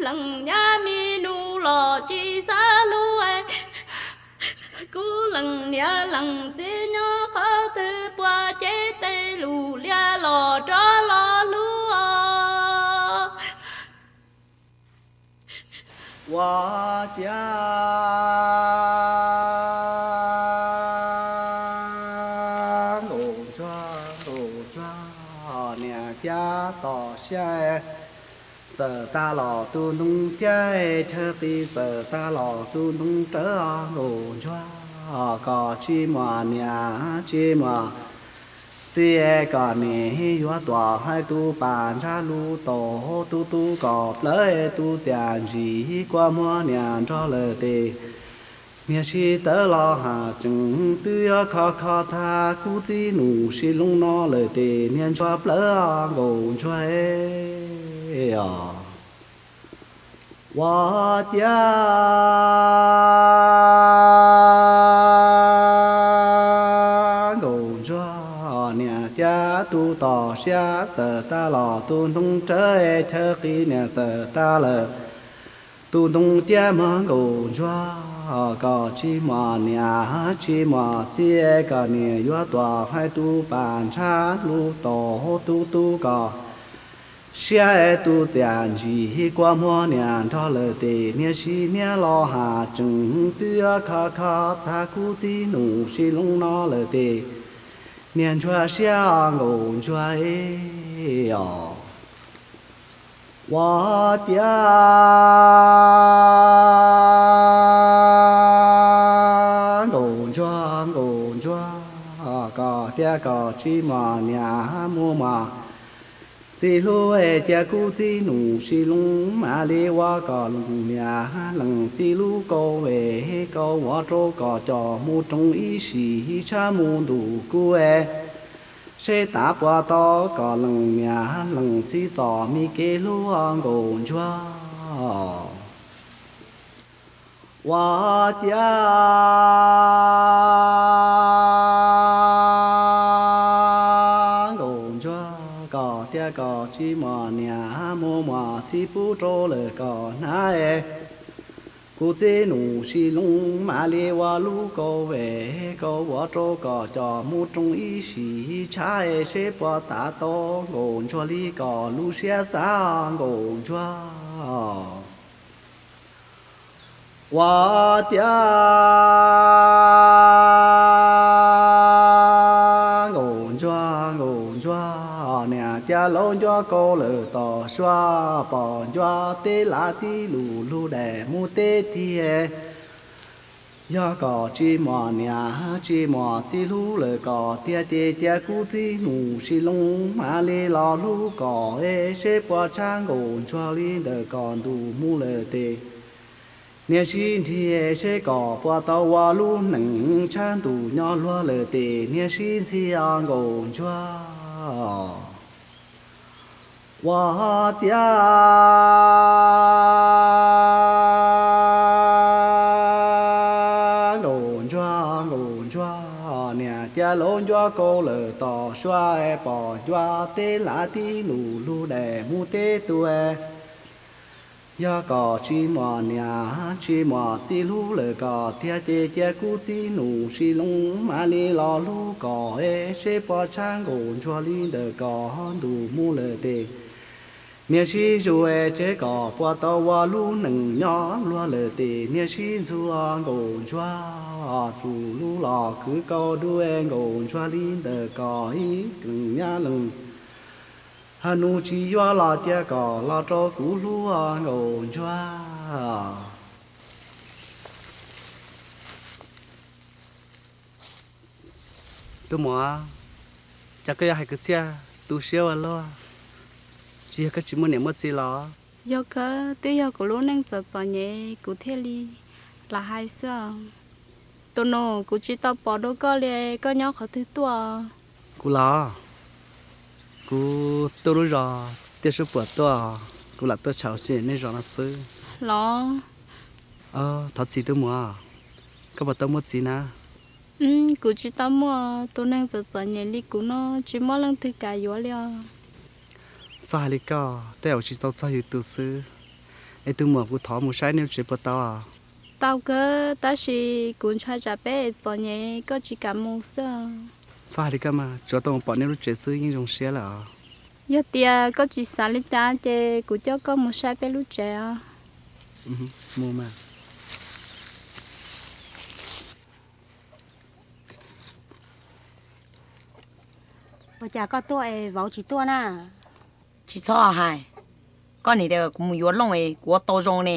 leej nyab me nus los tsis xav hlub. Kuv leej niam leej txiv nyob qhov twg puas cev tej lus liab los rov los hlub os. Ua cas nkauj ntsuag, nkauj ntsuag, niam thiab toj siab txawm tag los tu ntoo thiab chaw qis txawm tag los tu ntoo rawv nkauj ntsuag, kom tsis muaj niam tsis muaj txiv kom niam yuav tuaj hais tus pas ntshab lub tau tub tub kom plawv tus txiaj ntsig kua muag niam nrog lawm tes niam sib tawv los has tsees twb yuav kho kho thab kuv txiv nus sib loo no lawm tes niam ntsuag plawv nkauj ntsuag os. Ua cas nkauj ntsuag niam thiab tub toj siab txawm tag los tu ntoo rawv chaw qis niam txawm tag lawm tu ntoo thiab mas nkauj ntsuag, kom tsis muaj niam tsis muaj txiv kom niam yuav tuaj hais tus pas ntshab lub tau tub tub kom siab tus txiaj ntsig kua muag niam nrog lawm tes niam sib niam los has tsees twb yuav kho kho thab kuv txiv nus sib loo no lawm tes niam ntsuag siab nkauj ntsuag os. Ua cas nkauj ntsuag nkauj ntsuag, kom tias kom tsis muaj niam muaj muaj txiv hlub es cia kuv txiv nus sib loo mam li ua kom leej niam leej txiv lub kaum vej kaum vuav rau kom coj mus roos ib sim ib tshab mus ntuj kuv es seb tas puas tau kom leej niam leej txiv txoj me kev hlub nkauj ntsuag. Ua cas nkauj ntsuag kom tias kom tsis muaj niam muaj muaj txiv pub rau lawm kom hnav es kuv txiv nus sib loo mam li ua lub kaum vej kaum vuav rau kom coj mus roos ib sim ib tshab es seb puas tas tau nkauj ntsuag li kom lub siab xav nkauj ntsuag. Ua cas nkauj ntsuag nkauj ntsuag, niam cas laus ncuav kaus lawm tom suab pom ncuav teb lav tib lus lug daim mus teb tiag. Yog kom tsis muaj niam tsis muaj txiv hlub lawm kom tiag ces cia kuv txiv nus sib loo mam li los hlub kom es seb puas tshab nkauj ntsuag li ntawm kom ntuj mus lawm tes niam sib nrhiav seb kom puas tau ua lub neej tshab ntuj nyob luag lawm tes niam sib ntxhi nkauj ntsuag. Ua cas Ntsuag niam cia lub ncuab kaus lawm tom suab, pom ncua teb lav tib nus lug daim mus teb tuaj. Yog kom tsis muaj niam tsis muaj txiv hlub lawm kom tiag ces cia kuv txiv nus sis loo mam li los hlub kom es seb puas tshab nkaus ntsuag li ntawm kom ntuj mus lawm tes. Niam sib zug es tseb kom puas tau ua lub neej nyob luag lawm tes niam sib ntxuag nkaus ntsuag, txus lub los khwv kaus dub nkaus ntsuag li ntawm kom ib leeg nyab leej. Hab nus tsis yuav los cia kom los rau kuv hlub nkaus ntsuag. Tub muam, cas koj yuav hais kwv txhiaj tu siab ua luaj? Tsis yog koj tsis muaj niam muaj txiv los? Yog kawg, twb yog kuv lub neej txom txom nyem kuv thiaj li lam hais xwb. Tus nus, kuv tsis tau pom dua koj li, koj nyob qhov twg tuaj? Kuv los, kuv tuaj lub zos Tiaj Suab Puam tuaj, kuv lam tuaj tsham ua si nej zos no xwb. Los? Thov txim tub muam, koj puas tau muaj txiv na? Kuv tsis tau muaj, tus neeg txom txom nyem li kuv no tsis muaj leej twg kam yuav li os. Txhob hais li koj, tej zaum tsis tau txog yus tus xwb. Es tus muam, kuv thov mus saib nej lub tsev puas tau? Tau kawg, tab sis kuv ntshai tsam peb txom nyem koj tsis kam mus xwb. Txhob hais li koj mas, tsuav tau mus pom nej lub tsev xwb yeej zoo siab lawm os. Yog tias koj tsis xav li cas ces kuv coj koj mus saib peb lub tsev os. Mus mas. Ua cas koj tuaj es vauv tsis tuaj na? Tsis txhob hais, koj niam tias kuv mus yuav looj es kuv ua tau zoo ne,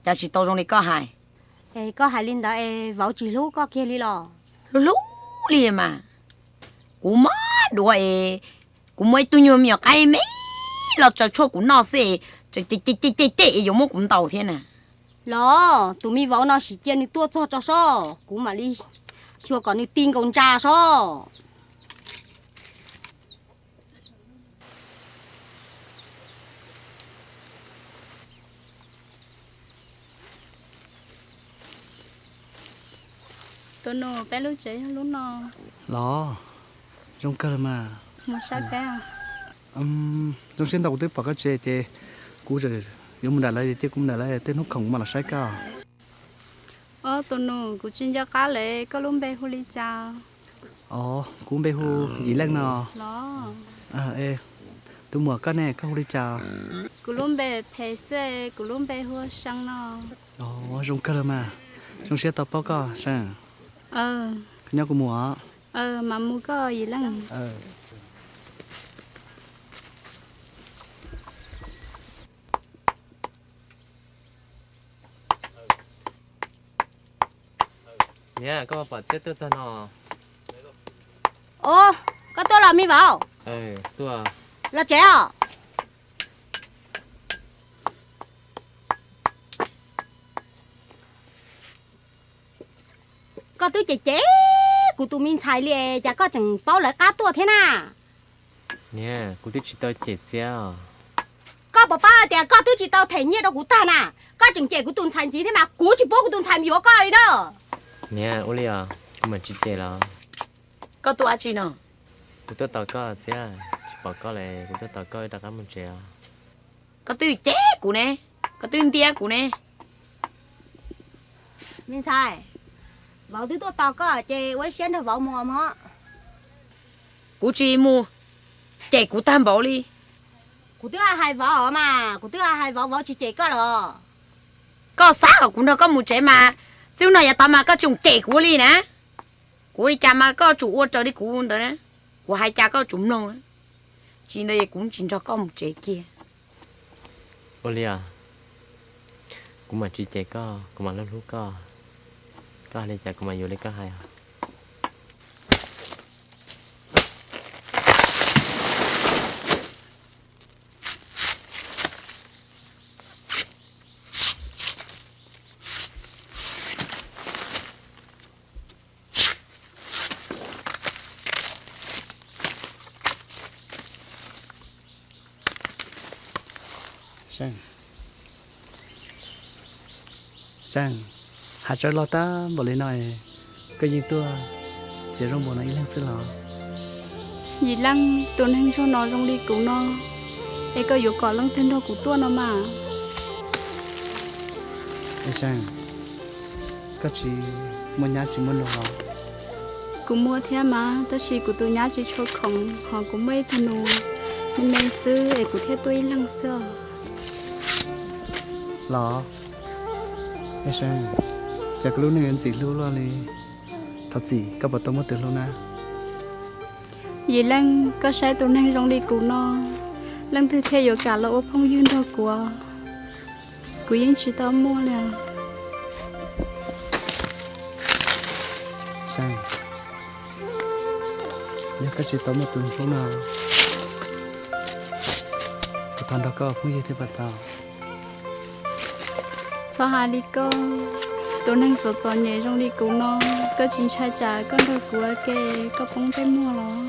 cas tsis tau zoo li koj hais. Es koj hais li ntawd es vauv tsis hlub koj kiag li los? Hlub hlub li mas, kuv mob duav es kuv muaj ib tug nyuag me nyuam qaib me los tsaws tshuaj kuv noj xwb, cem cem yuav muab kuv ntaus thiab na. Los tus me vauv no sim cia nws tuaj txog tso sob, kuv mam li xyuas kom nws ti nkaus ntsa sob. Tus nus, peb lub tsev yog lub no. Los, zoo kawg li mas. Mus saib peb. Zoo siab ntau kuv twb pom koj tsev ces kuv yuav mus nram lawv, cia kuv mus nram lawv, tej hnub khoom kuv mam los saib koj. Ob, tus nus, kuv tsis nco qab lawm, koj lub npe hu li cas? Os, kuv npe hu Yim Leej no. Los? Tus muam koj ne, koj hu li cas? Kuv lub npe Phem xwb, kuv lub npe hu ua See no. Os, zoo kawg li mas, zoo siab tau paub koj See. Koj nyob kuv mus os. Mas mus koj Yim Leej. Niam, koj pom Txiab tuaj txog no. Os, koj tuaj los me vauv? Los tsev os. Koj twb cem cem kuv tus me ntxhais li, cas koj tseem paub lawv qab tuaj thiab na? Niam, kuv twb tsis tau cem Txiab. Koj puas paub hais tias koj twb tsis tau them nyiaj rau kuv tag na, koj tseem cem kuv tus ntxhais ntxiv thiab mas, kuv tsis pub kuv tus ntxhais mus yuav koj li na. Niam, ua li os, kuv mam tsis cem los. Koj tuaj dab tsi no? Kuv tuaj tos koj Txiab, tsis pom koj li, kuv tuaj tos koj rov qab mus tsev os. Koj twb cem kuv ne, koj twb ntiab kuv ne. Me ntxhais, vauv twb tuaj tos koj ces ua ib siab nrog vauv mus mog. Kuv tsis mus, cem kuv tag npaum li. Kuv twb hais vauv mas, kuv twb hais vauv, vauv tsis cem koj los. Koj xav kom kuv nrog koj mus tsev mas, txij hnub no yav tod mas koj tsis cem kuv li na. Kuv ua li cas mas koj tsum ua raws li kuv ntawd na. Kuv hais cas koj tsum mloog, tsis li ntawd kuv tsis nrog koj mus tsev kiag. Ua li os, kuv mam tsis cem koj, kuv mam hlub hlub koj. Koj hais li cas kuv mam yuav li koj hais os. Seej, Seej, hais tsawv loj tag npaum li no, Koj yeej tuaj txiav zaub npua no ib leeg xwb los? Yim Leej, tus neeg ntsuag no zoo li kuv no, es koj yuav kom leej twg nrog kuv tuaj no mas? Seej, koj tsis muaj nyab tsis muaj nus los? Kuv muaj thiab mas, tab sis kuv tus nyab tsis tshua khoom, hos kuv muaj ib tug nus me me xwb es kuv thiaj tuaj ib leeg xwb os. Los, Seej, cas koj lub neej yuav ntxim hlub luaj li. Thov txim, koj puas tau muaj tus hlub na? Yim Leej, koj saib tus neeg zoo li kuv no, leej twg thiaj yuav kam los ua phooj ywg nrog kuv? Kuv yeej tsis tau muaj li. Seej, yog koj tsis tau muaj tus hlub no, kuv thov nrog koj ua phooj ywg thiab puas tau? Txhob hais li koj, tus neeg txom txom nyem zoo li kuv no, koj tsis ntshai tsam koj nrog kuv ua ke koj poob ntsej muag los?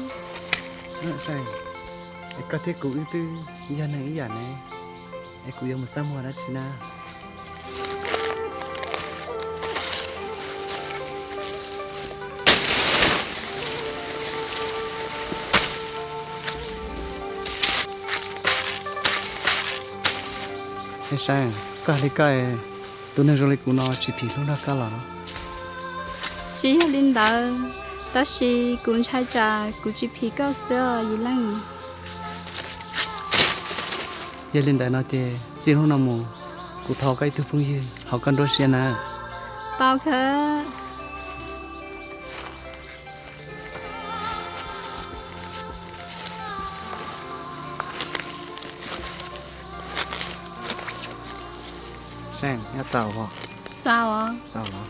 Seej, es koj thiab kuv wb twb yog neeg ib yam ne, es kuv yuav mus txaj muag dab tsi na? Seej, koj hais li koj, tus neeg zoo li kuv no tsis phim hlub nrog koj los? Tsis yog li ntawd, tab sis kuv ntshai tsam kuv tsis phim koj xwb os Yim Leej. Yog li ntawd no ces txij hnub no mus, kuv thov koj ib tug phooj ywg hauv koj nruab siab na. Tau kawg. Seej, nyob txaus os. Txaus os. Txaus os.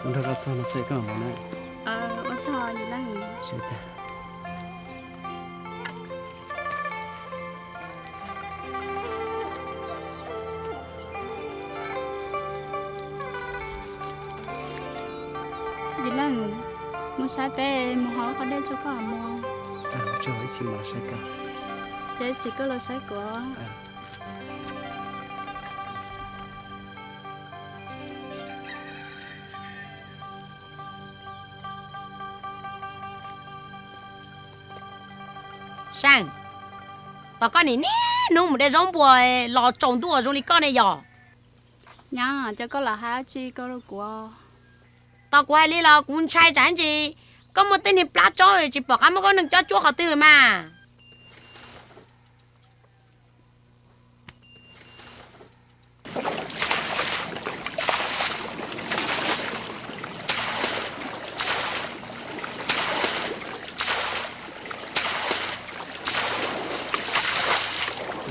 Kuv nrog koj txog no xwb, koj mam mus na. Ua tsaug Yim Leej. Yim Leej, mus saib peb mus hau qhov dej tso koj mam mus. Ib chim los saib koj. Ces ib chim koj los saib kuv. Seej, tos koj niaj niaj hnub mus de zaub npua los tsaus ntuj zoo li koj ne yom? Nyab, cas koj lam hais dab tsi ko rau kuv? Tos kuv hais li los kuv ntshai tsam ntsis koj muaj tej niag plab tsaub tsis pom qab muab koj neej cob cuab qhov twg mas.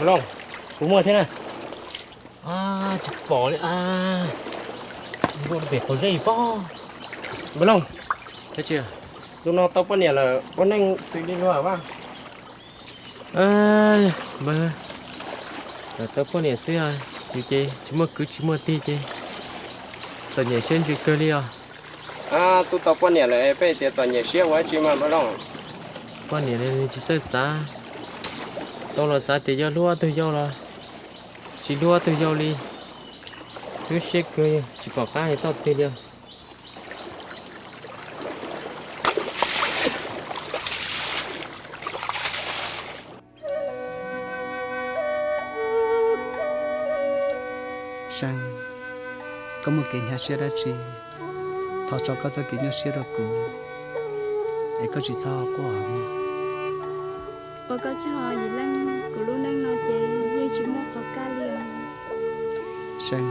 Npawg Looj, kuv muaj thiab na. Tsis pom li. Npua pem qhov zeb pob. Npawg Looj, tus no tau poj niam lawm ua neej xws li luag vaj. Npawg, tau poj niam xwb, yus ces tsis muaj kwv tsis muaj tij ces txom nyem siab ntsws kawg li os. Tub tau poj niam lawm peb tias txom nyem siab ua dab tsi mas Npawg Looj? Poj niam li tsis txawj xav, tau los xav tias yog hlub ob tug yau los tsis hlub ob tug yau li. Hnub siab kawg tsis pom qab hais txoj twg li. Seej, koj muaj kev hnyav siab dab tsi, thov tso koj txoj kev nyuaj siab rau kuv, es koj tsis txhob quaj os. Ua koj tsaug Yim Leej, kuv lub neej no ces yeej tsis muaj qhov kaj li os. Seej,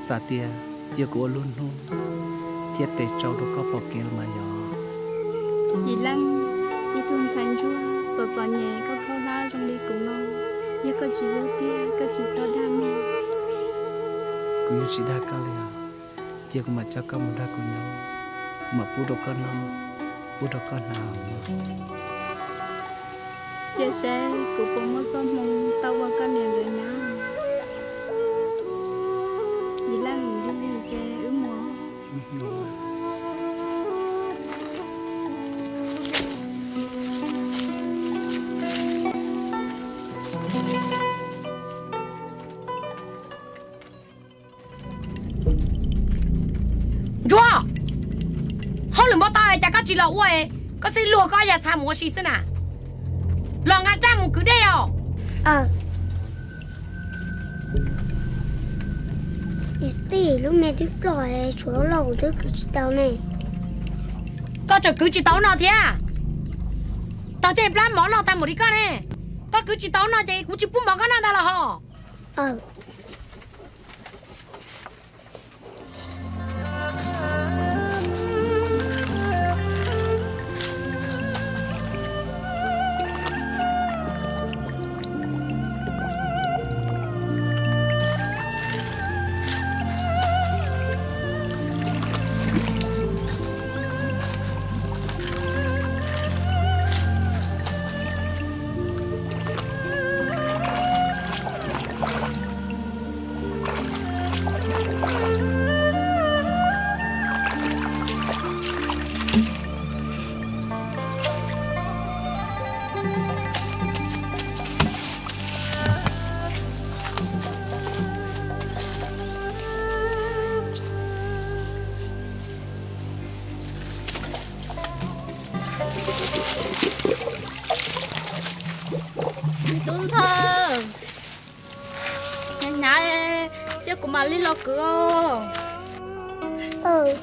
xav tias cia kuv ua lub hnub thiab tes tsau rau koj pom kev los mas yog. Yim Leej, ib tug ntxhais ntsuag txom txom nyem khaub khaub hlab zoo li kuv no, yog koj tsis hlub tiag koj tsis txhob dag mog. Kuv yeej tsis dag koj li os, cia kuv mam coj koj mus nrog kuv nyob. mam pub rau koj noj, pub rau koj hnav. Cia seb kuv puas muaj txoj hmoo tau ua koj niam nkawd nyab. Yim leej, lig lig ces wb mus. Ntsuag, hauj lwm npau taws cas koj tsis los ua, koj xib luag koj yam txha mus ua si xwb na. Los nqa raj mus kwv dej os. Niam tij, lub me twb ploj, tshuav loj kuv twb kwv tsis tau ne. Koj tseem kwv tsis tau no thiab? Tog tej plab mov loj tag npaum li koj ne, koj kwv tsis tau no ces kuv tsis pub mov koj noj ntag los hos. Me tub ntxawg, hnyav hnyav, cia kuv mam li los kwv os.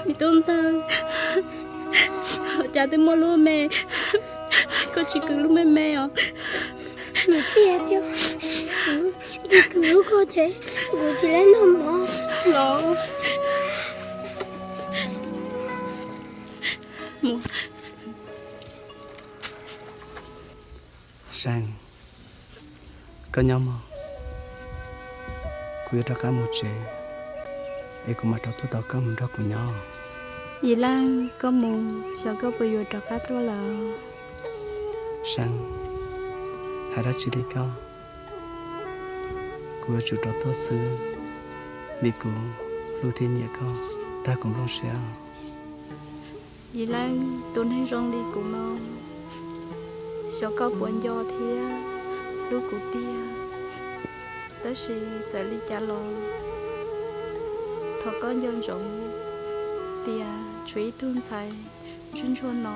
Me tub ntxawg, cas twb muaj lub me, koj tsis kwv lub me me os? Niam tij, kuv kwv lub koj ces kuv tsis lab noj mov los. Seej, koj nyob mog, kuv yuav rov qab mus tsev, es kuv mam rov tuaj tos koj mus nrog kuv nyob. Yim leej, koj mus xyov koj puas yuav rov qab tuaj lawm. Seej, hais dab tsi li koj, kuv yuav tsum rov tuaj xwb, vim kuv hlub thiab nyiam koj tag kuv nplooj siab. Yim leej, tus neeg zoo li kuv no, xyov koj puas nco thiab hlub kuv tiag. Tab sis txawm li cas los thov koj nco ntsoov tias tshuav ib tug ntxhais ntsuag ntsuag no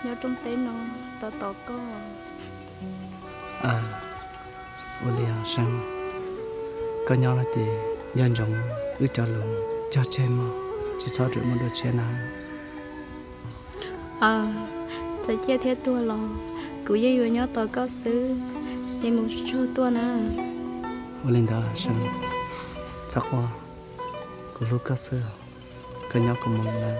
nyob rooj teb no tos tos koj. Ua li os Seej, koj nyob no ces nco ntsoov wb cov lus cog tseg mog, tsis txhob rawm muaj dua tshiab na. Txawm ciaj thiab tuag los kuv yeej yuav nyob tos koj xwb, es mus tsuag tsuag tuaj na. Ua li ntawd Seej, txhob quaj, kuv hlub koj xwb, koj nyob kuv mus na.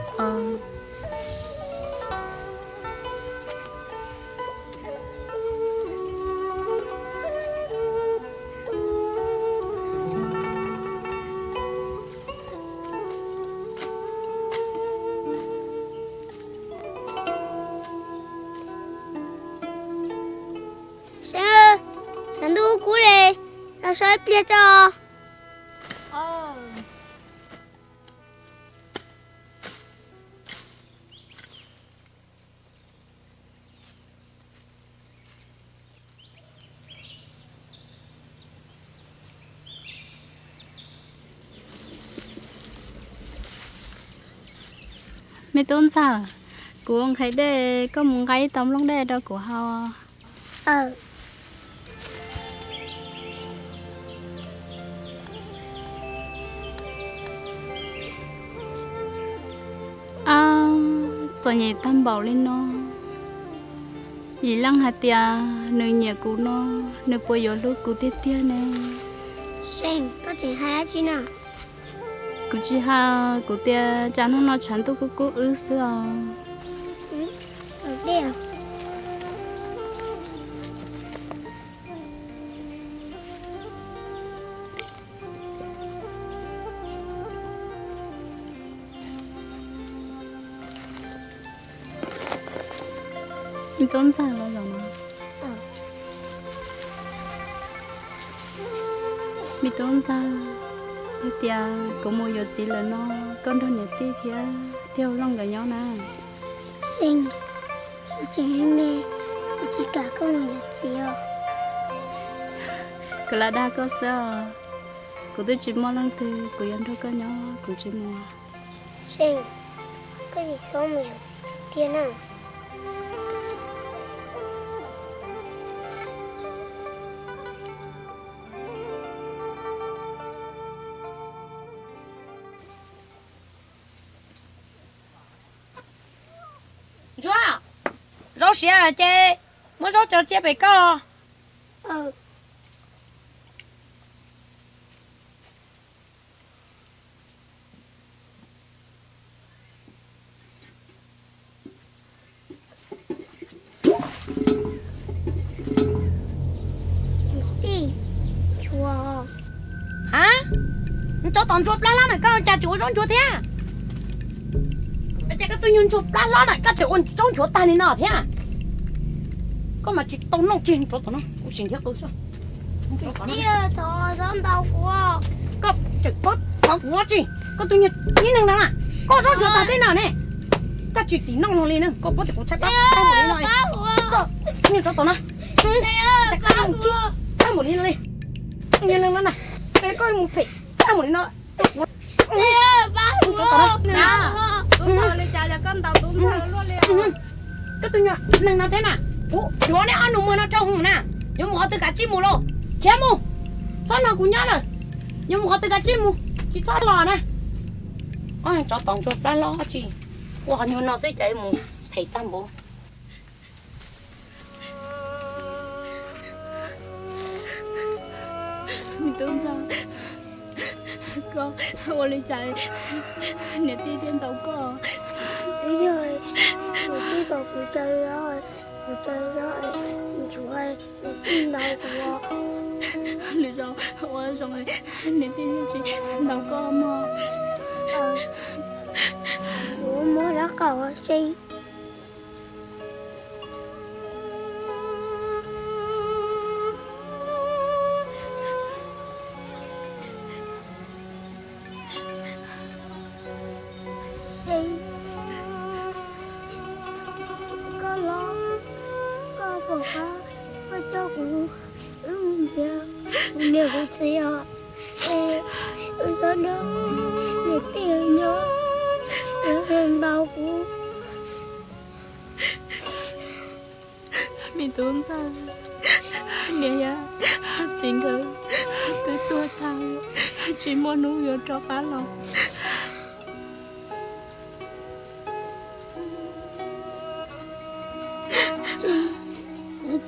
Seej, tshav ntuj kub li, los so ib pliag tso. Me tub ntxawg, kuv nqhis dej, koj mus nqa ib tau nplooj dej rau kuv haus. Txom nyem tag npaum li no, Yim Leej hais tias nws nyiam kuv no, nws puas yuav hlub kuv tiag tiag ne? Seej, koj tseem hais dab tsi na? Kuv tsis hais, kuv tias tsam hnub no tshav ntuj kub kub wb xwb os. Dej. Me tub ntxawg los zaum no. Me tub ntxawg, yog tias kuv mus yuav txiv lawm no, koj nrog niam tij thiab Tiag Looj nkawd nyob na. Seej, kuv tseem me me, kuv tsis kam koj mus yuav txiv os. Kuv lam dag koj xwb os. Kuv twb tsis muaj leej twg, kuv yuav nrog koj nyob, kuv tsis mus. Seej, koj tsis txhob mus yuav txiv tiag tiag na. Ntsuag, zaub siav ces muab zaub tso cia pem koj. Tij, ntsuag. Ha? Tsov tom ntsuag plab hlob na, koj cas tseem ua zaub ntsuag thiab? Cas koj tus nyuag ntsuag plab hlob na, koj tseem ua zaub ntsuag tag li no thiab? Koj mas tsis tau noj tseg, tsov tom no, kuv sim nrhiav qws xwb. Koj tseem paub thov kuv tsi, koj tus nyuag tib neeg no na, koj zaub ntsuag tag teb no ne, koj tsis tim noj no li na, koj paub tias kuv tshaib plab tag npaum li no, koj niag tsov tom no, tag npaum li no li, niag neeg no na, koj mus phem tag npaum li no. Koj tus nyuag neeg no teb na, kuv yuav neb ob nus muag no rau mus na, yuav mus qhov twg kav tsij mus lauj, khiav mus, txhob nrog kuv nyob lawm, yuav mus qhov twg kav tsij mus, tsis txhob los na. Tsov tom ntsuag plab hlob tsi, ua qhov nyuag no xwb cas mus phem tag npaum. Me tub ntxawg, koj ua li cas niam tij thiaj ntaus koj? Twb yog niam tij kom kuv tsaws zog, kuv tsaws zog, ntsuag niam tij ntaus kuv. Lwm zaus ua zoo niam tij thiaj tsis ntaus koj mog. Kuv muab lab qau Seej. Seej, koj los, koj pom qab koj coj kuv wb mus nrhiav kuv niam kuv txiv os, es wb txhob nrog niam tij nyob, ntaus kuv. Me tub ntxawg, niam thiab txiv nkawd twb tuag tag, tsis muaj hnub yuav rov qab los.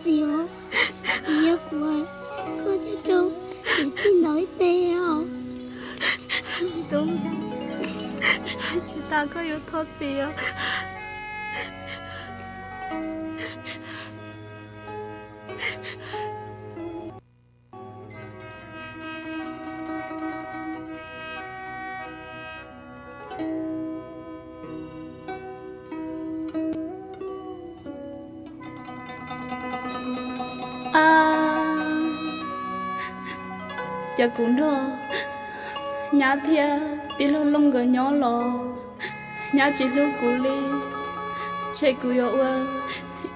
Txiv, yog kuv, koj thiaj rau niam tij ntaus ib teg os. Me tub ntxawg, tsis tas koj yuav thov txim os. Ces kuv nrog nyab thiab tij laug Looj nkawd nyob los nyab tsis hlub kuv li, ntshe kuv yuav ua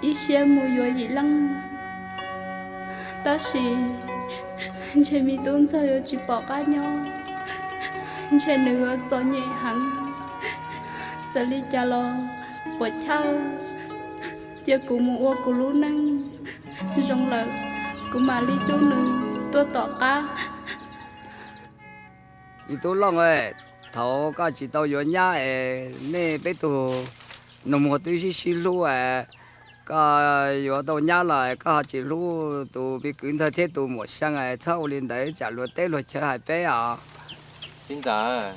ib siab mus yuav yim leej. Tab sis ntshe me tub ntxawg yuav tsis pom qab nyob, ntshe nws yuav txom nyem heev. Txawm li cas los puas chawj, cia kuv mus ua kuv lub neej zoo lawm, kuv mam li hlub nws tuaj tom qab. Me tub Looj, thaum koj tsis tau yuav nyab es nej peb tug nus muag twb sib sib hlub es, koj yuav tau nyab los koj ho tsis hlub tus me kwv ntxawg thiab tus muam Xyaa es txhob ua li ntawd tsam luag teb luag chaw hais peb os. Txiv ntxawm,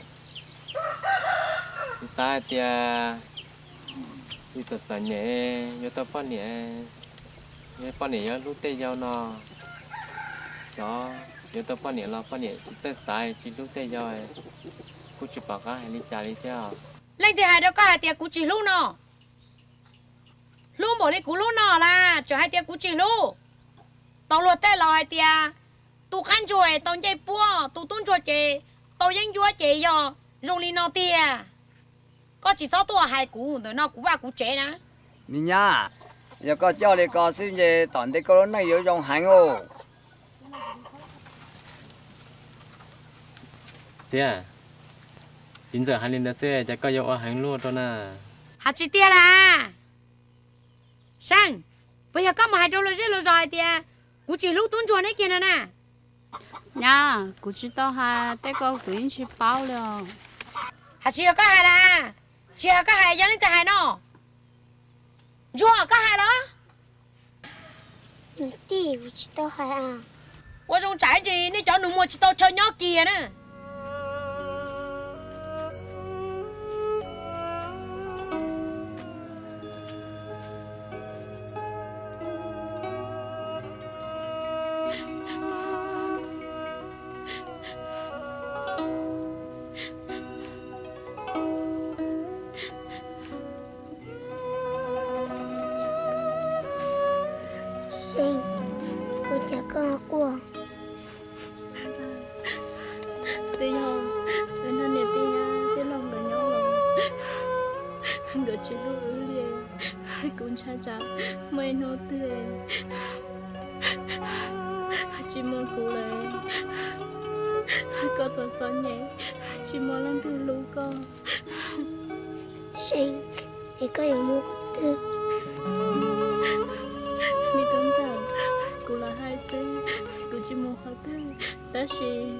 kuv xav hais tias yus txom txom nyem yuav tau poj niam, yog poj niam yuav hlub tej yau no, xyov yuav tau poj niam los poj niam tsis txawj xav tsis hlub tej yau, kuj tsis pom qab hais li cas li thiab. Leej twg hais rau koj hais tias kuv tsis hlub no? Hlub npaum li kuv hlub no las tseem hais tias kuv tsis hlub. Tau luag tej laus hais tias tus qab ntsuag tau ncej puab, tus tub ntsuag ces tau yeeb ncuab ces yog zoo li no tiag. Koj tsis txhob tuaj hais kuv ntawm no kuv vaj kuv tsev na. Me nyab, yog koj coj li ko xwb ntshe tom ntej koj lub neej yuav zoo heev os. Txiv, txiv ntxawm hais li ntawd xwb ces koj yuav ua heev luaj rau na. Hais tsis tiag las. Seej, puas yog koj mus hais rau luag zej luag zos hais tias kuv tsis hlub tub ntsuag neb kiag no na? Nyab, kuv tsis tau hais, tej ko kuv yeej tsis paub li os. Hais tsis yog koj hais las? Tsis yog koj hais yog leej twg hais no? Ntsuag, koj hais los? Niam tij, kuv tsis tau hais. Ua zoo tsam ntsis nej cov nus muag tsis tau chaw nyob kiag na. Seej, ua cas koj quaj? Twb yog wb nrog niam tij thiab laus nkawd nyob los nkawd tsis hlub wb li. Kuv ntshai tsam muaj ib hnub twg tsis muaj kuv lawm, koj txom txom nyem, tsis muaj leej twg hlub koj. Seej, es koj yuav mus qhov twg? Me tub ntxawm, kuv lam hais xwb, kuv tsis mus qhov twg, tab sis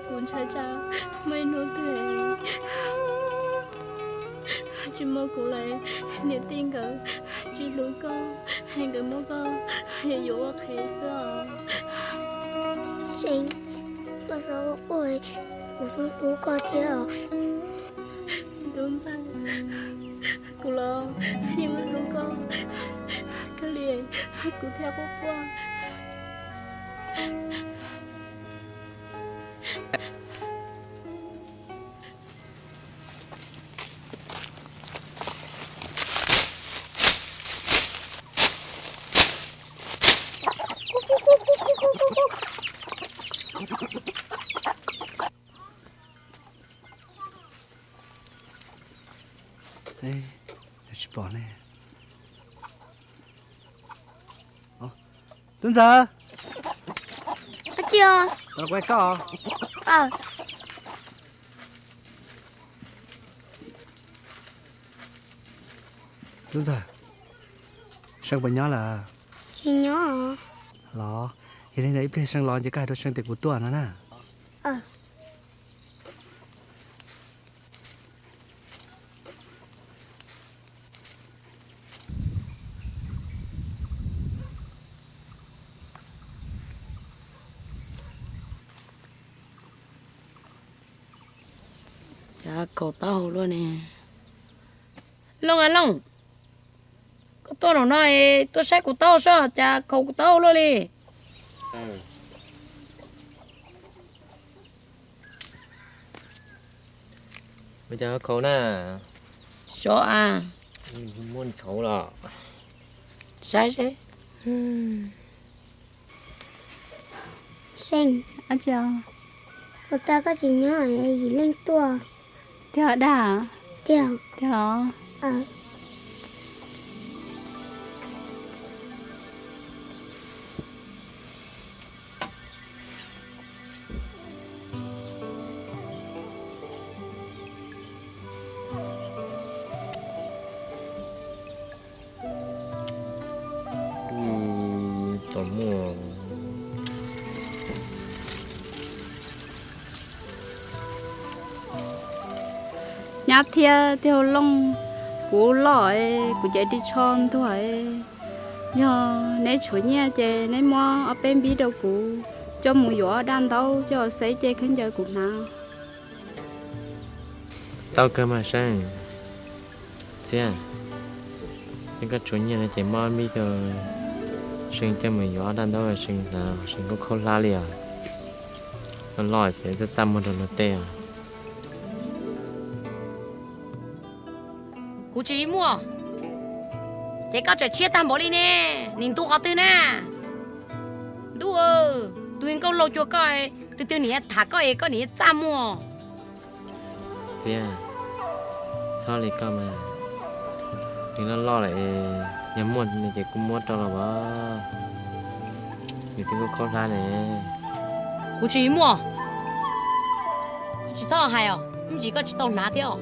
kuv ntshai tsam muaj ib hnub twg tsis muaj kuv lawm, niam tij nkawd tsis hlub koj, nkawd muab koj yuav ua qhev xwb os. Seej, koj txhob quaj, kuv hlub hlub koj thiab os. Tub ntxawm, kuv los yeej hlub koj kawg li, kuv thiaj quaj quaj. Tsis pom ne. Tub ntxawm. Ab, tsis os. Tau los kuv hais koj. Tub ntxawm, Seej puas nyob lawm? Tsis nyob. Los, yog li ntawd ib pliag Seej los ces koj hais rau Seej tias kuv tuaj no na. Cas khaus taub hau luaj ne. Looj a Looj, koj tuaj zaum no es tuaj saib kuv taub hau soj cas khaus kuv taub hau luaj li. Ua cas khaus na? Sov a. Muaj khaus los. Saib seb. Seej, ua cas koj tsis nyob, yim leej tuaj? Tiag dag? Tiag. Tiag los? Nyab thiab tij hau Looj, kuv loj, kuv cev ris tsho ntuag. Yog neb tshuav nyiaj ces neb muab ob peb npib rau kuv coj mus yuav ob daj ntaub coj xeb ce khaub ncaws kuv hnav. Tau kawg mas Seej. Txiab, yog koj tshuav nyiaj no ces muab ob npib rau Seej coj mus yuav ob daj ntaub Seej hnav, Seej kuj khaub hlab li os. Loj loj ces txaj txaj muag rau luag tej os. Kuv tsis muaj. Ces koj tseem tshiab tag npaum li ne, nim ntu qhov twg na? Ntuj, tus nkauj laug cuag koj, twg twg nim tham koj es koj nim txaj muag. Txiv, txhob li koj mas, nws loj loj lawm es yog muaj ces kuv muab rau los as, nws twb khaub hlab ne. Kuv tsis muaj. Koj tsis txhob hais os, ib ntsis koj tsis tau hnav thiab os.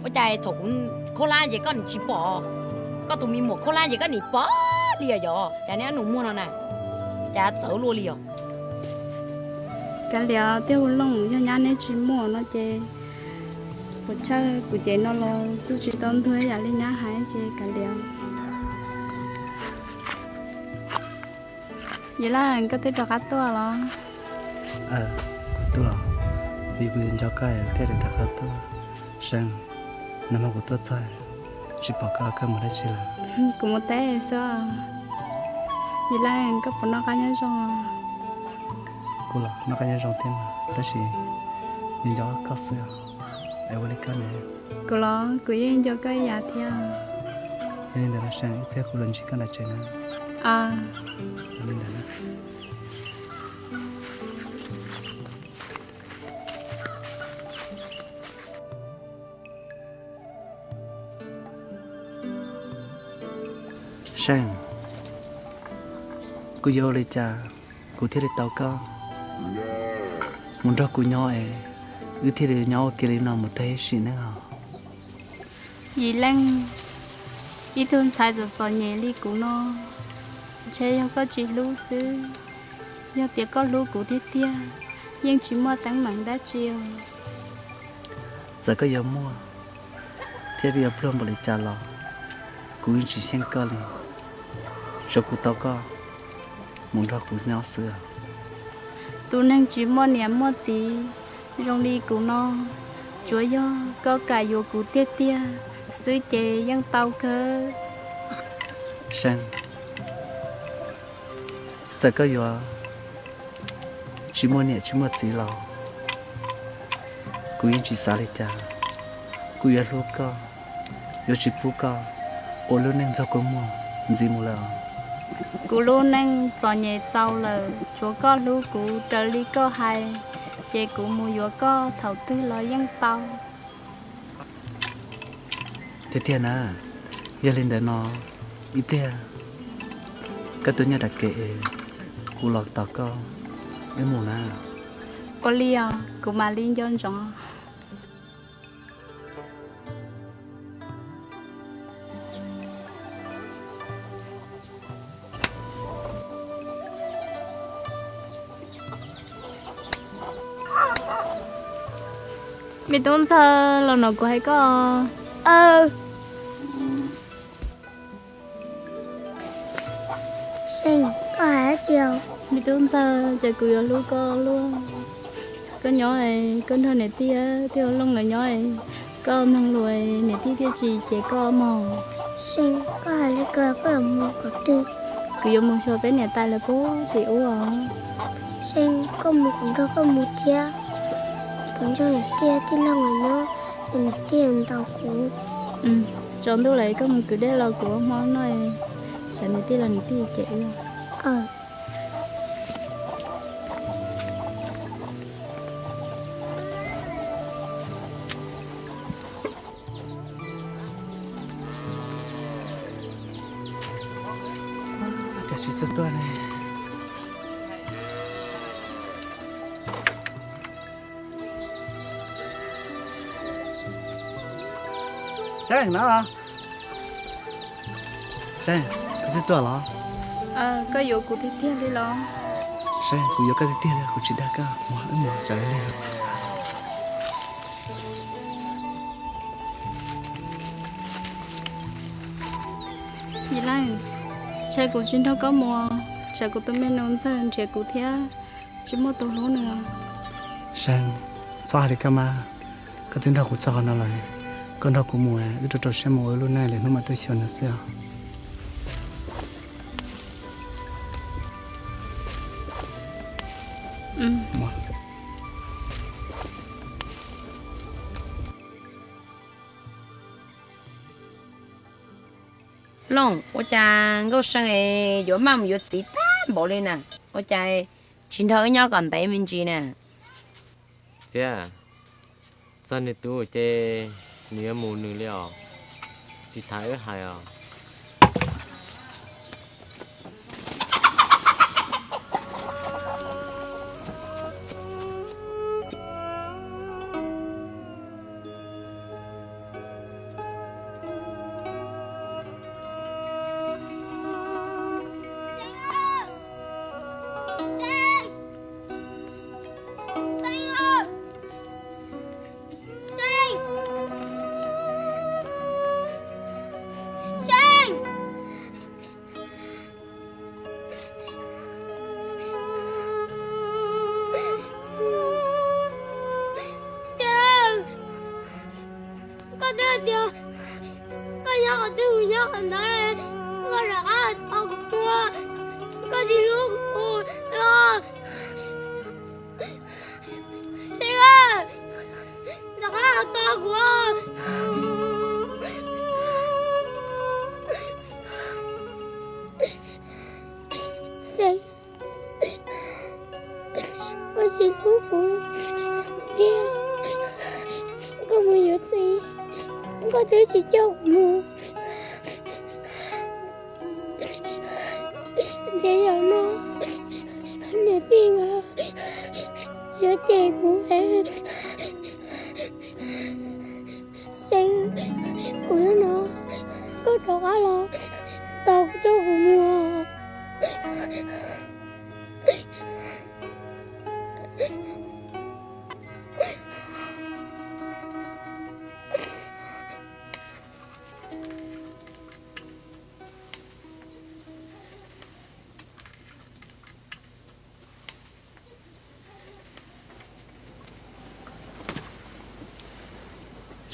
Ua cas thaum kuv khaub hlab ces koj nim tsis pom, koj tus me muam khaub hlab ces koj nim pom li os? Yog cas neb ob nus muag no na, cas txawv luaj li os. Kav liam, tiag hu looj, yog nyab neb tsis muaj no ces puas tshawj kuv ces no los kuj tsis tau ntuag yam li nyab hais ces kav liam. Yim Leej, koj twb rov qab tuaj los? Kuv tuaj, vim kuv yuav nco koj thiaj li rov qab tuaj. See, nag hmo kuv tuaj txog tsis pom koj los koj mus dab tsi lawm? Kuv mus teb xwb. Yim Leej, koj puas noj qab nyob zoo? Kuv los noj qab nyob zoo thiab mas, tab sis nco nco koj xwb es ua li koj ne. Kuv los kuv yeej nco koj ib yam thiab. Yog li ntawd los See, ib pliag kuv los ntsib koj nram tsev na. Li ntawd na. See, kuv yuav ua li cas kuv thiaj li tau koj mus nrog kuv nyob es wb thiaj li nyob ua ke li no mus tag ib sim neej os? Yim Leej, ib tug ntxhais txom txom nyem li kuv no, ntshe yog koj tsis hlub xwb. Yog tias koj hlub kuv tiag tiag, yeej tsis muaj teeb meem dab tsi os. Txawm koj yuav muaj thiab yuav pluag npaum li cas los kuv yeej tsis xyeej koj li, tsuav kuv tau koj mus nrog kuv nyob xwb. Tus neeg tsis muaj niam muaj txiv zoo li kuv no, tsuav yog koj kam yuav kuv tiag tiag xwb ces yeej tau kawg. See, txawm koj yuav tsis muaj niam tsis muaj txiv los kuv yeej tsis xav li cas, kuv yuav hlub koj, yuav tsis pub koj ua lub neej ntxuag kua muag ntxiv mus lawm os. Kuv lub neej txom nyem txaus lawm, tsuav koj hlub kuv raws li koj hais, ces kuv mus yuav koj thaum twg los yeej tau. Tiag tiag na, yog li ntawd no ib pliag koj tuaj nyob nram kev es kuv los tos koj wb mus na. Ua li os, kuv mam li nco ntsoov. Me tub ntxawg, los no kuv hais koj. See, koj hais dab tsi? Me tub ntxawg, ces kuv yuav hlub koj luaj. Koj nyob, koj nrog niam tij thiab ua looj lawv nyob, koj mloog lus niam tij thiaj tsis cem koj mog. See, koj hais li ko koj yuav mus qhov twg? Kuv yuav mus xyuas peb niam tais lawv puag tim ub os. See, koj mus kuv nrog koj mus thiab. Kuv nrog niam tij tij laug lawv nyob, ces niam tij ntaus kuv. Tsaus ntuj lawm koj mus kwv dej los kuv ua hmo noj, tsam niam tij los niam tij cem wb. Cas tsis txawj tuaj ne. See no. See, koj twb tuaj los? Koj yuav kuv tiag tiag li los? See, kuv yuav koj tiag tiag li, kuv tsis dag koj, mus wb mus tsam li. Yim Leej, ntshe kuv tsis nrog koj mus, tsam kuv tus me nus ntxawg nrhiav kuv thiab tsis muaj tus hlub nws. See, txhob hais li koj mas, koj twb nrog kuv txog qhov no lawm, koj nrog kuv mus, wb rau rau siab mus ua wb lub neej, lwm hnub mam tuaj xyuas nws xwb os. Looj, ua cas Nkauj See yuav maj mus yuav txiv tag npaum li na? Ua cas tsis nrog wb nyob kom ntev me ntsis na? Txiv, txog nws tus ces nws yuav mus nws li os, tsis thov wb hais os. Koj twb tias koj nyob qhov twg kuv nyob qhov ntawd, koj rov qab tos kuv tuaj, koj tsis hlub kuv los? Seb, rov qab tos kuv. Seb, koj tsis hlub kuv thiab, koj mus yuav txiv, koj twb tsis coj kuv mus. Ntshe zaum no niam tij nkawd yuav cem kuv. Seb, kuv hnub no koj rov qab los tos kuv coj kuv mus.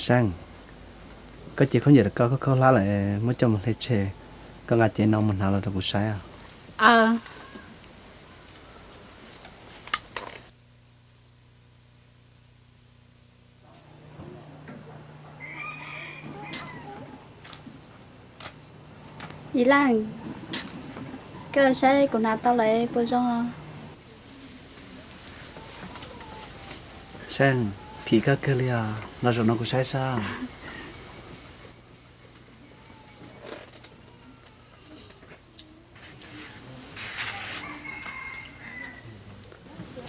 Seej, koj cev khaub ncaws rau koj, koj khaub hlab lawm, muab coj mus hle tseg, koj nqa cev no mus hnav los rau kuv saib os. Yis Leej, koj saib kuv hnav tau lawm puas zoo? Seej, phim koj kawg li os, los zaum no kuv saib saib.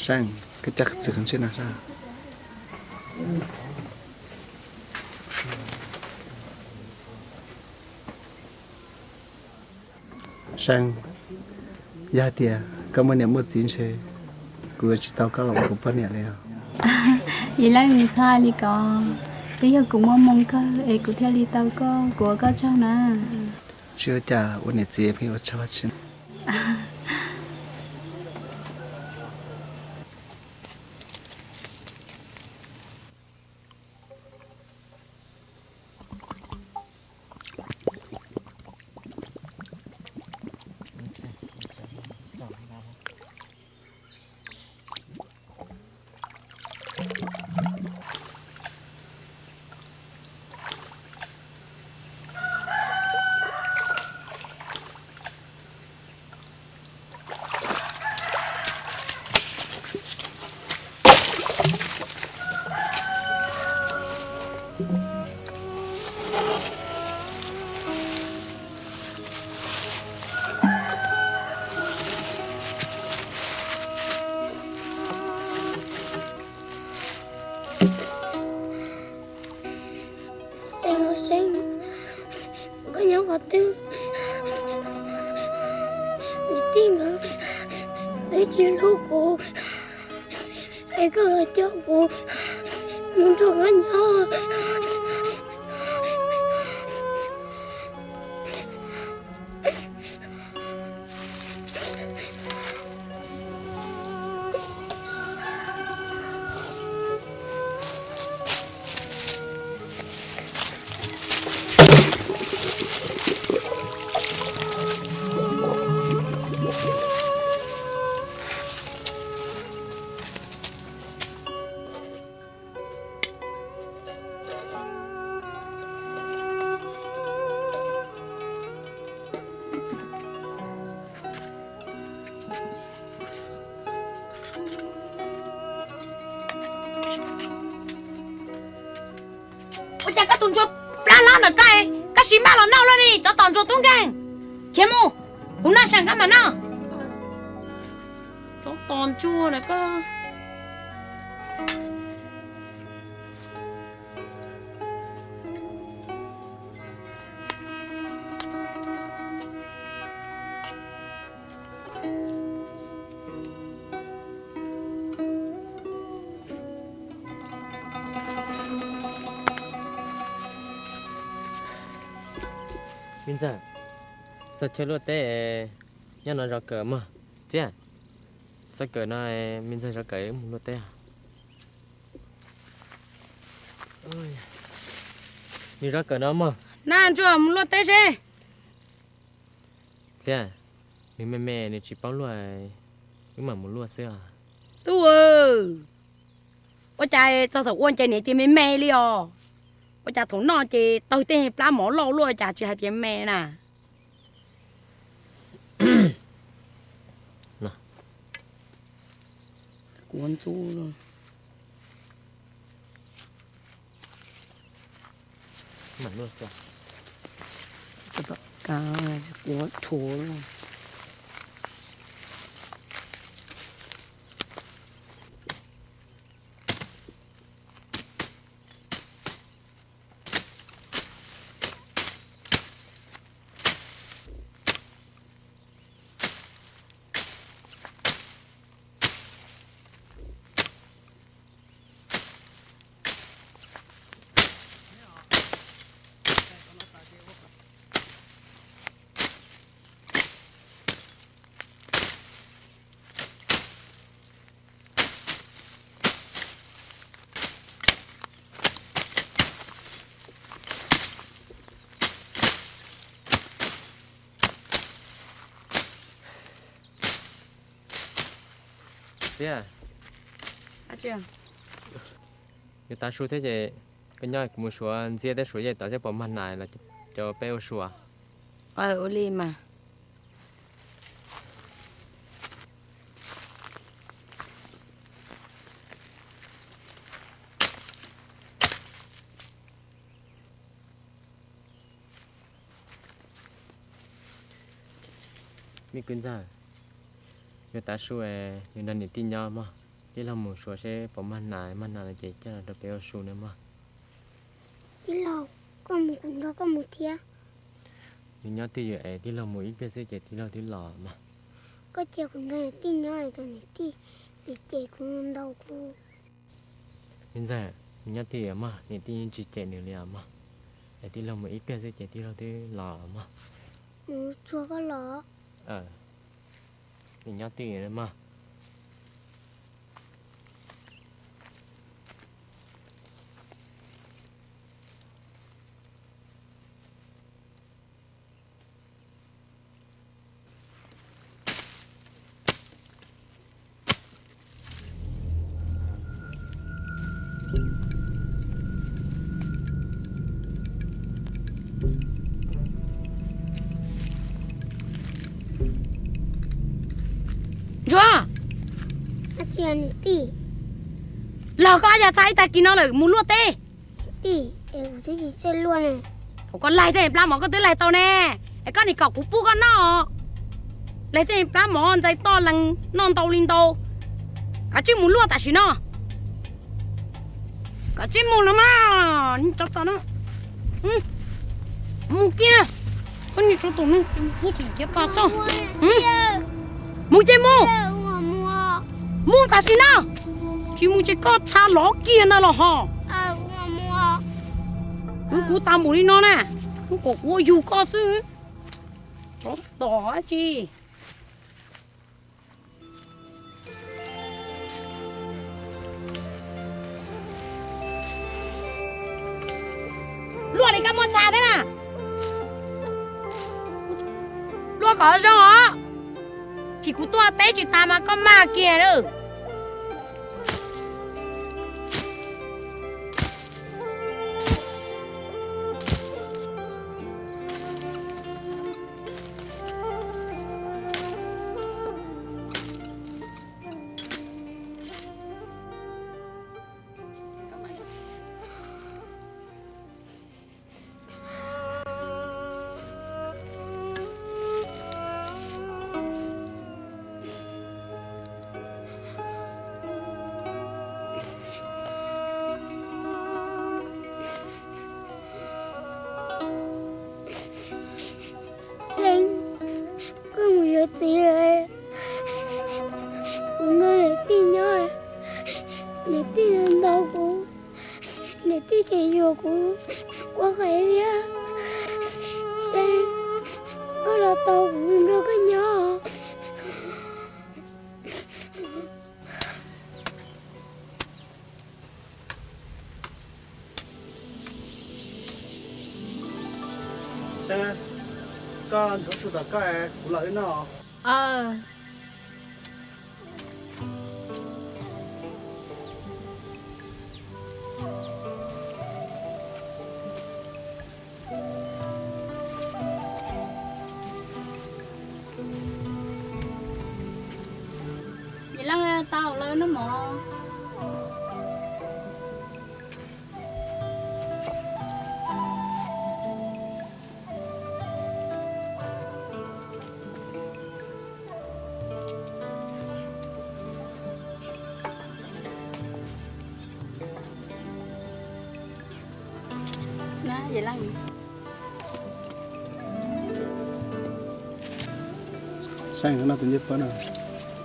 Seej, koj coj qhov txwv qhov ntsej no saib. Seej, yog hais tias koj muaj niam muaj txiv ntshe kuv yuav tsis tau koj los ua kuv poj niam li os. Yis Leej, txhob hais li ko, twb yog kuv muaj hmoo kawg es kuv thiaj li tau koj, kuv ua koj tsaug na. Tsis ua cas, ua niam txiv pheej ua tsaug tsi. Seej, koj nyob qhov twg? Niam tij nkawd twb tsis hlub kuv, es koj los coj kuv mus nrog koj nyob. Cas koj tus ntsuag plab hlob ntawm koj, koj siv maj los noj luaj li, tsov tom ntsuag tub nkeeg. Khiav mus, kuv noj saum koj mam noj. Tsov tom ntsuag na koj. Me ntxawg, txog chaw luaj teb, nyob no zov kawm mog. Txiab, txog kawm no, me ntxawg zov kawm wb mus luaj teb. Nws zov kawm no mog. Naj ntsuag mus luaj teb seb. Txiab, nws me me nws tsis paub luaj, wb mam mus luaj xwb os. Tub, ua cas txog thaum ua nce niam tias me me li os? Ua cas thaum noj ces tawg tej plab mov loj luaj cas tsis hais tias me na? Kuv ntxub. Kuv thuav. Txiab, yuav tav su thiab ces koj nyob kuv mus suav ntxiab thiab suav yej tom seb puas mag nas los coj peb ua su. Ua li mas. Me kwv ntxawg, yuav tav su es nws nrog niam tij nyob mog, tij laug mus suav seb puas mag nas, mag nas no ces coj los rau peb ua su na mog. Tij laug, koj mus kuv nrog koj mus thiab. Nws nyob twj ywm es tij laug mus ib pliag xwb ces tij laug twb los mog. Koj cia kuv nrog niam tij nyob es niam tij cem kuv ntau kuv. Me ntxawg, nws nyob twj ywm mog, niam tij yeej tsis cem nws li os mog. Es tij laug mus ib pliag xwb ces tij laug twb los mog. Mus tsuag koj los. Nws nyob twj ywm mog. Ntsuag, los koj yog txog ib tag kis no lawm mus luaj teb. Thaum koj laig tej plab mov koj twb laig tau ne, es koj nim kom kuv pub koj noj. Laig tej plab mov ntxais toj lees noj ntau li ntau. Kav tsij mus luaj tam sim no. Kav tsij mus los mas, tsov tom no. Mus kiag, koj niag tsov tom no, mus tsis ciav pas xoj. Mus ces mus. Mus tam sim no, tsis mus ces koj txha lov kiag ntag los hos. Kuv, kuv tas npaum li no na, kuv kom kuv ua yug koj xwb. Tsov tom dab tsi. Luaj li koj muaj txha thiab na. Luaj kom zoo os. Tsis kuv tuaj teb tsis tas mas koj maj kiag lawm. Ntaus kuv, niam tij tseem yuam kuv ua qhev thiab. Xeeb, koj los tau kuv nrog koj nyob. Koj nthuav su tom koj, kuv los wb noj. Yim Leej, tau lawm noj mov.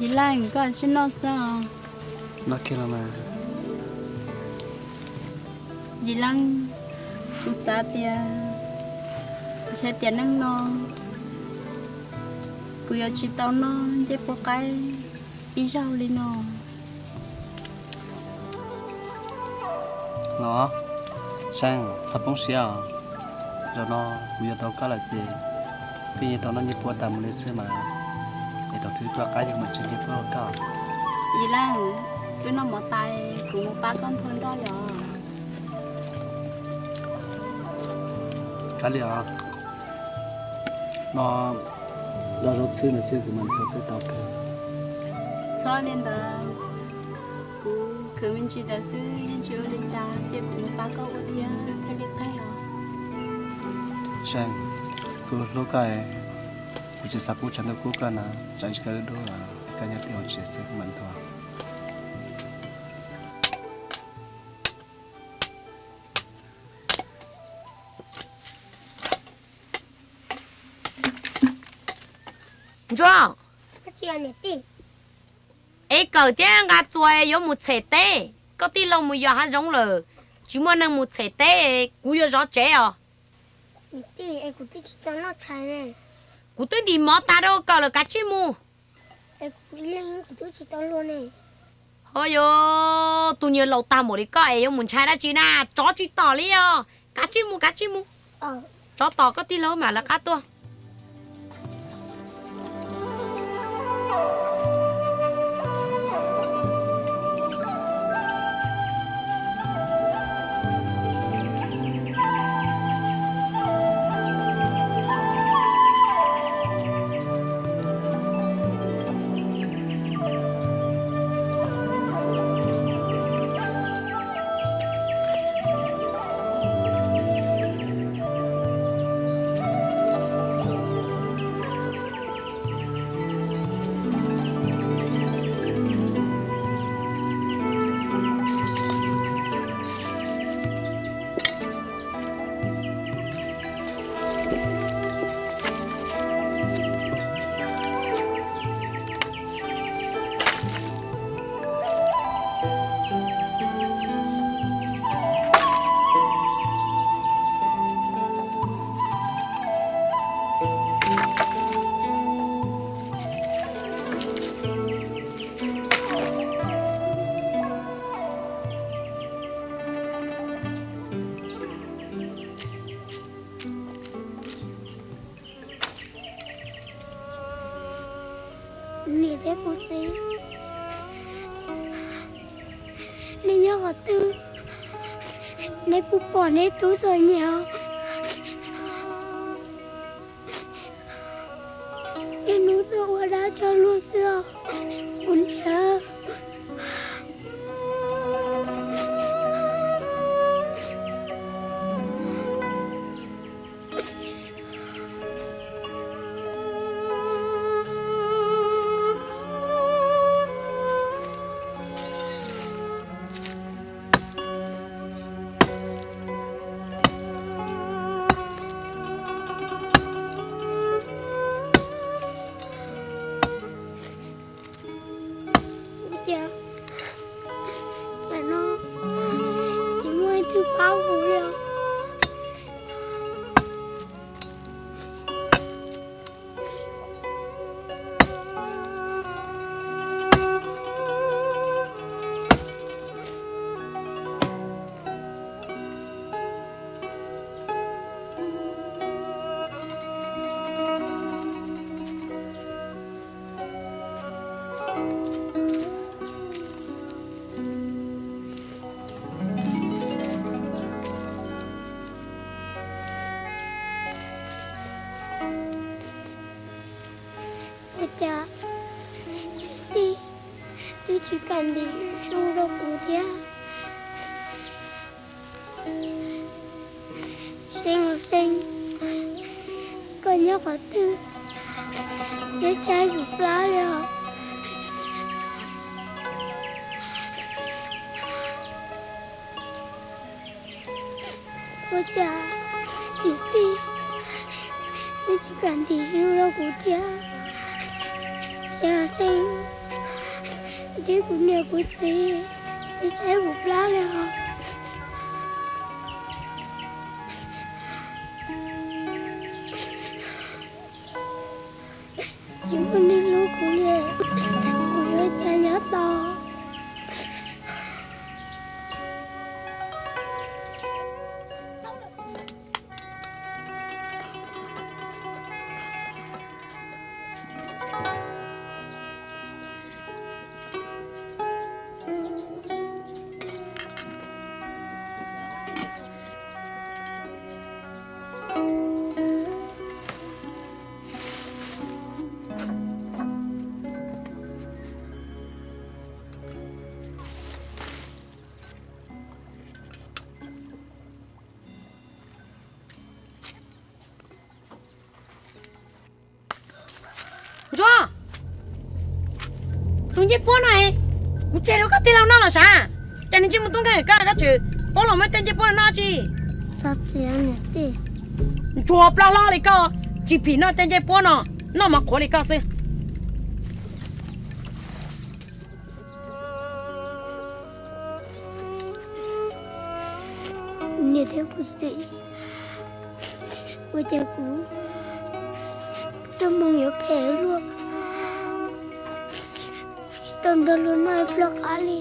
Yim Leej, koj tsis noj xwb os. Yim Leej, kuv xav tias, kuv ntshai tias neej no kuv yuav tsis tau noj ncej puab qaib ib zaug li no. Los, Seej, txhob poob siab os. Zaum no kuv yuav tau koj lawm ces peb yuav tau noj ncej puab tas mus li xwb mas. Es thaum twg tuaj qab yuav mam tseg ncej puab rau koj. Yim Leej, wb noj mov tas kuv mus pab koj nthua nroj yom. Kav liam os. No, zoj zaub txhwb no xwb kuv mam nthua xwb tau kawg. Txhob li ntawd, kuv khwv me ntsis ntawd xwb yeej tsis ua li cas, cia kuv mus pab koj ua thiab thiaj li qab os. Seej, kuv hlub koj, kuv tsis xav pub tshav ntuj kub koj na, tsam ib ntsis koj dub dub los koj nyob twj ywm tsev xwb kuv mam nthua. Ntsuag, es kawm thiab nqa txuas yuav mus txhem teb, koj tij laug mus yos hav zoov lawm, tsis muaj neeg mus txhem teb, kuv yuav zov tsev os. Kuv twb ntim mov tas rau kawm lawm, kav tsij mus. Ho yuav tus niag laus tag npaum li koj es yuav mus ntshai dab tsi na, tsov tsis tom li os. Kav tsij mus, kav tsij mus. Tsov tom koj tij laug mam lawv qab tuaj. Niam thiab kuv txiv, nej nyob qhov twg, nej puas pom nej tub txom nyem? Niaj hnub tuaj ua dab tso luag xwb os kuv niam. pab kuv li. Ua cas tij twb tsis kam ntim su rau kuv thiab? Xeeb, Xeeb, koj nyob qhov twg? Tshaib tshaib kuv plab li os. Ua cas niam tij twb tsis kam ntim su rau kuv thiab? Xeeb, Xeeb, thiab kuv niam kuv txiv, tshaib tshaib kuv plab li os. Tsis muaj neeg hlub kuv li, kuv yuav ua cas nyob tau? Ntsuag, tus ncej puab no, kuv tseg rau koj tij laug noj los sav? Cas nws ntsej muag tub nkeeg koj, koj tseem paub los muab tej ncej puab no noj tsi? Ntsuag plab hlob li koj, tsis phim noj tej ncej puab no, noj mas qhuav li koj xwb. Niam thiab kuv txiv, ua cas kuv txoj hmoo yuav phem luaj, tsis tau nrog luag noj ib pluag qab li.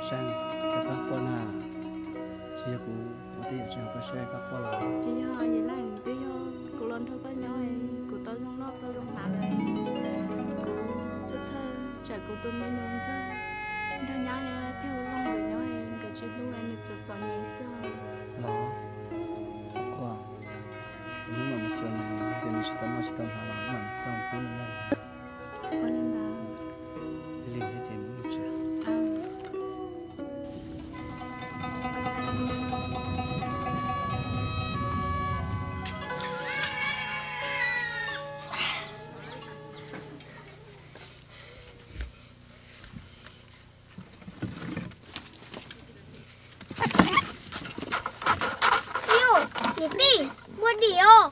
Saib, koj txhob quaj na, tsis yog kuv ua tej yam tsis yog koj saib koj quaj los. Tsis yog, Yim Leej, twb yog kuv los nrog koj nyob, kuv tau zoo loj tau zoo hnav lawm, kuv txhawj txhawj tsam kuv tus me nyuam ntxawg nrog nyab thiab hu zoo nkawd nyob, nkawd tsis hlub, nws txom txom nyem xwb. Los, txhob quaj, hnub no nws xyuas nws, yog nws tsis tau noj tsis tau hnav los mam coj pub nws noj. Ua li ntawd. Li thiab ces mus tsev. Niam tij, npua dim os.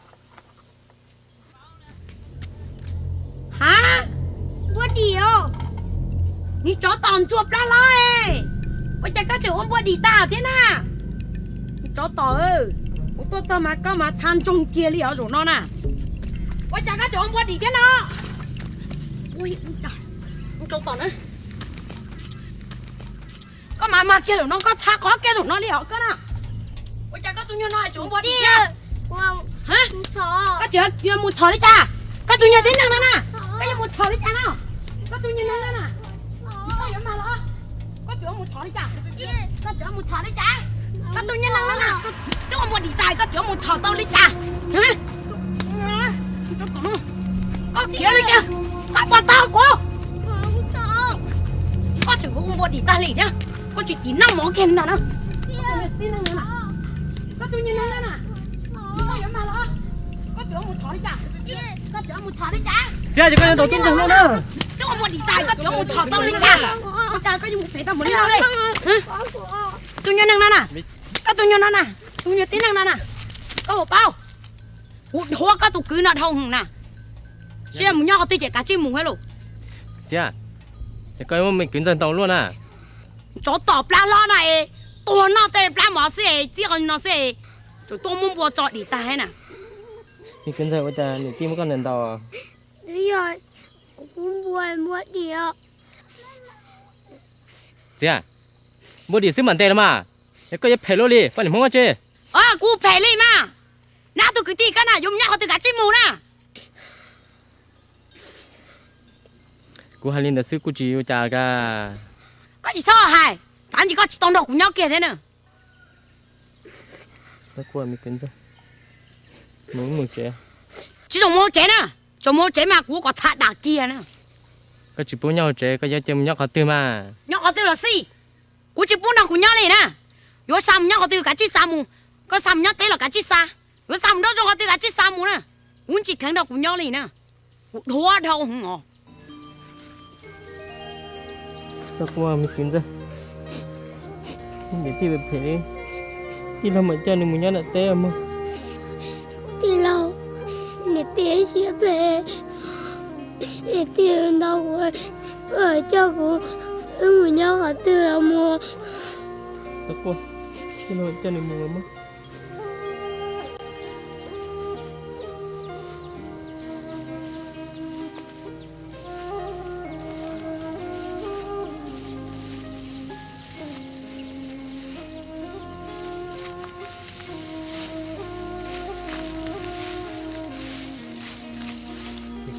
Ha? Npua dim os. Niag tsov tom ntsuag plab hlob, ua cas koj tseem ua npua dim tag thiab na? Tsov tom, kuv tuaj txog mas koj mas txha ntsoog kiag li os zaum no na. Ua cas koj tseem ua npua dim thiab no? Tsov tom na. Koj mas mag kiag zaum no, koj txha qhov kiag zaum no li os koj na. Ua cas koj tus nyuag no tseem ua npua dim thiab? Koj tseem yuav mus txhom li cas? Koj tus nyuag tib neeg no na, koj yuav mus txhom li cas no? Koj tus nyuag neeg no na, koj yuav mag los? Koj tseem yuav mus txhom li cas? Koj tseem yuav mus txhom li cas? Koj tus nyuag neeg no na, twb ua npua dim tas koj tseem yuav mus txhom tau li cas? Koj khiav li cas? Koj puas tau kuv? Koj tseem ua npua dim tag li thiab, koj tsis tim noj mov kiag li ntag na. Koj tus nyuag neeg no na, koj yuav mag los? Koj tseem yuav mus txhom li cas? Koj tseem yuav mus txhom li cas? Txiv, ces koj yuav ntaus tub ntxawg no na. Twb ua npua dim tas koj tseem yuav mus txhom tau li cas? Ua cas koj yuav mus phem tau npaum li no li? Tus nyuag neeg no na, koj tus nyuag no na, tus nyuag tib neeg no na, koj puas paub? Kuv dhuav koj tus kwv no dhau hwv na. Seb mus nyob qhov twg ces kav tsij mus thiab lauj. Txiv, ces koj yuav muab me kwv ntxawg ntaus luaj na. Tsov tom plab hlob no es tuag noj tej plab mov xwb es txij qhov no xwb es tseem tuaj muab npua tso dim tag thiab na. Me kwv ntxawg, ua cas niam tij muab koj ntaus ntaus? Twb yog kuv pub npua npua dim os. Txiv, npua dim xwb mam ntes los mas, es koj yuav phem luaj li poj niam Hmoob dab tsi? Kuv phem li mas. Nab tus kwv tij koj na yuav mus nyob qhov twg kav tsij mus na. Kuv hais li ntawd xwb kuj tsis ua cas ka. Koj tsis txhob hais, kav tsij koj tsis tau nrog kuv nyob kiag thiab na. Tsis txhob mus hauv tsev na, txhob mus hauv tsev mas kuv kom txha dam kiag na. Koj tsis pub nyob hauv tsev, koj yuav cia mus nyob qhov twg mas? Nyob qhov twg los xij, kuv tsis pub nrog kuv nyob li na. Yuav xa mus nyob qhov twg kav tsij xa mus, koj xa mus nyob teb los kav tsij xa, yuav xa mus nruab zoov qhov twg kav tsij xa mus na. Kuv tsis kheev nrog kuv nyob li na, kuv dhuav dhau hwv os. Koj kuj me kwv ntxawg, niam tij phem li, tij laug mam coj nws mus nyob nram teb mog. Tij laug, niam tij siab phem, niam tij ntaus kuv, koj coj kuv wb mus nyob qhov twg los mus. Tij laug coj nws mus mog.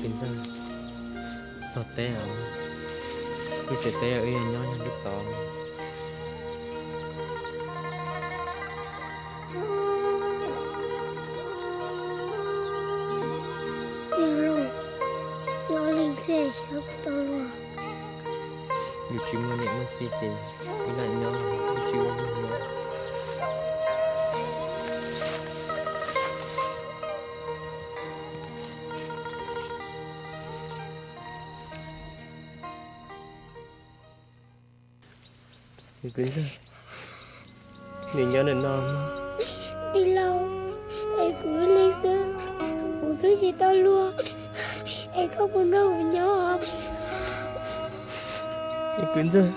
Kwv ntxawg, txog teb os, wb tsev teb wb yuav nyob nyob twb tod. Yog leej xwb xyov kuv tau luag. Yus tsis muaj niam muaj txiv ces ib leeg nyob, yus tsis ua neeg nyob. Kwv ntxawg, nws nyob ntawm no mog. Tij laug, es kuv ib leeg xwb, kuv twb tsis tau luag, es koj puas nrog kuv nyob? Kwv ntxawg,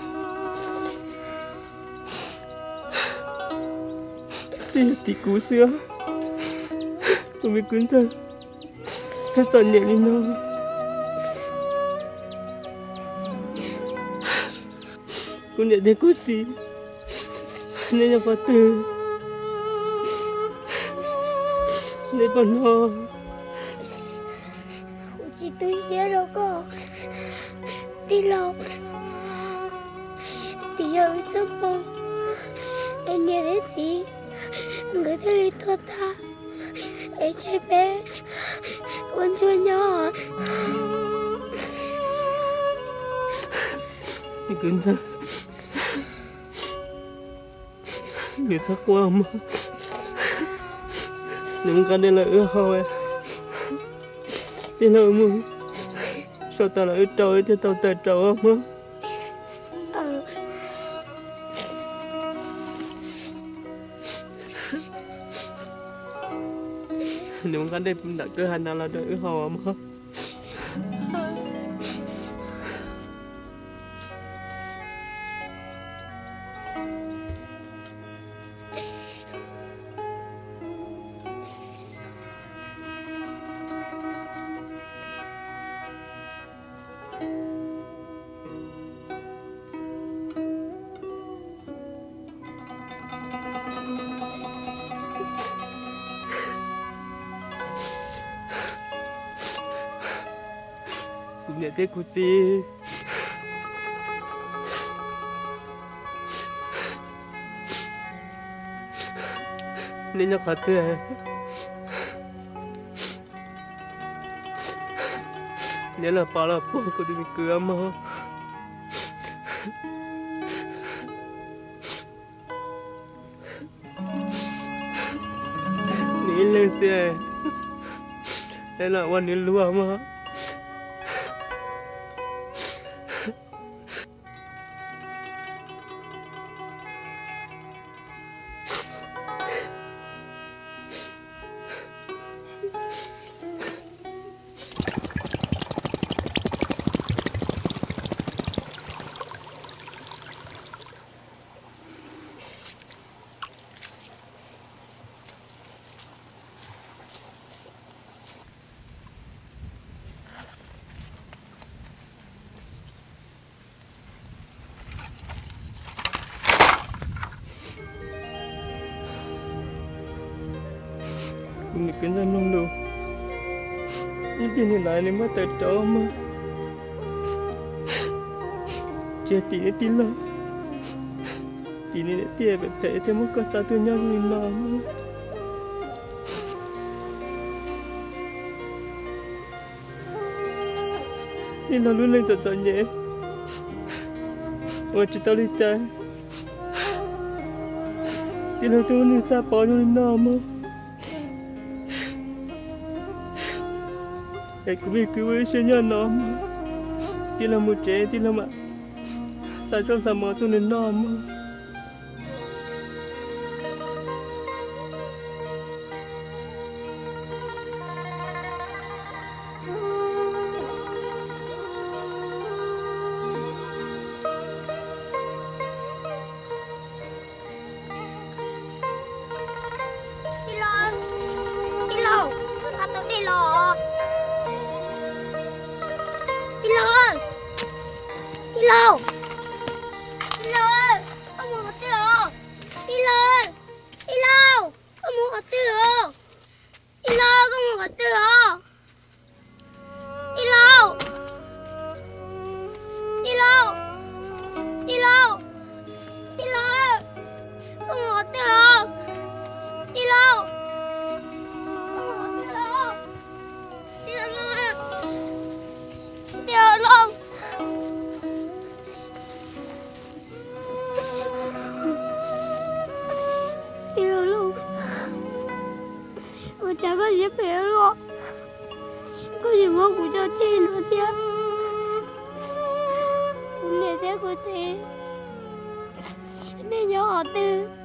twb yog tim kuv xwb, kuv me kwv ntxawg, koj txom nyem li no. Kuv niam thiab kuv txiv, nej nyob qhov twg? Nej puas hnov? Kuv tsis tu siab rau koj, tij laug. Twb yog wb txoj hmoo, es niam thiab txiv nkawd thiaj li tuag tag, es tseg peb ua ntsuag nyob. Kwv ntxawg, nws txhob quaj mog. Nws muaj nqaij dej los wb haus, tij laug, mus sau tas los wb rau, wb thiaj tau tawm rau mog. Nws muaj nqaij dej ntawm kwj ha no los rau wb haus mog. Niam thiab kuv txiv, neb nyob qhov twg? Neb los pom los puag kuv tus me kwv mog. Nws ib leeg xwb, neb los ua nws luag mog. Kuv niam kwv Ntxawg Nug Lus, ib pliag nws lawv nws muab tawm rauv mog. Tsis tim neb tij laug, tim neb niam tij phem phem thiaj muab koj xa tuaj nyob li no mog. Tij laug lub neej txom txom nyem, ua tsis tau li cas, tij laug twb muab nws xa pov zoo li no mog. Es kuv vim kwv ua ib siab nyob no mog, tij laug mus tsev tij laug mam xa zaub xa mov tuaj nws noj mog. Tij laug, tij laug, koj nqa tau dej los? Tij laug, tij laug, tij laug, koj mus qhov twg os? Tij laug, tij laug, koj mus qhov twg os? Tij laug, koj mus qhov twg os? Tij laug, tij laug, tij laug, tij laug, koj mus qhov twg os? Tij laug, koj mus qhov twg os? Tij laug, tij laug, tij laug, ua cas koj yuav phem ua luaj? Koj yuav muab kuv coj tseg no thiab? Kuv niam thiab kuv txiv, nej nyob qhov twg?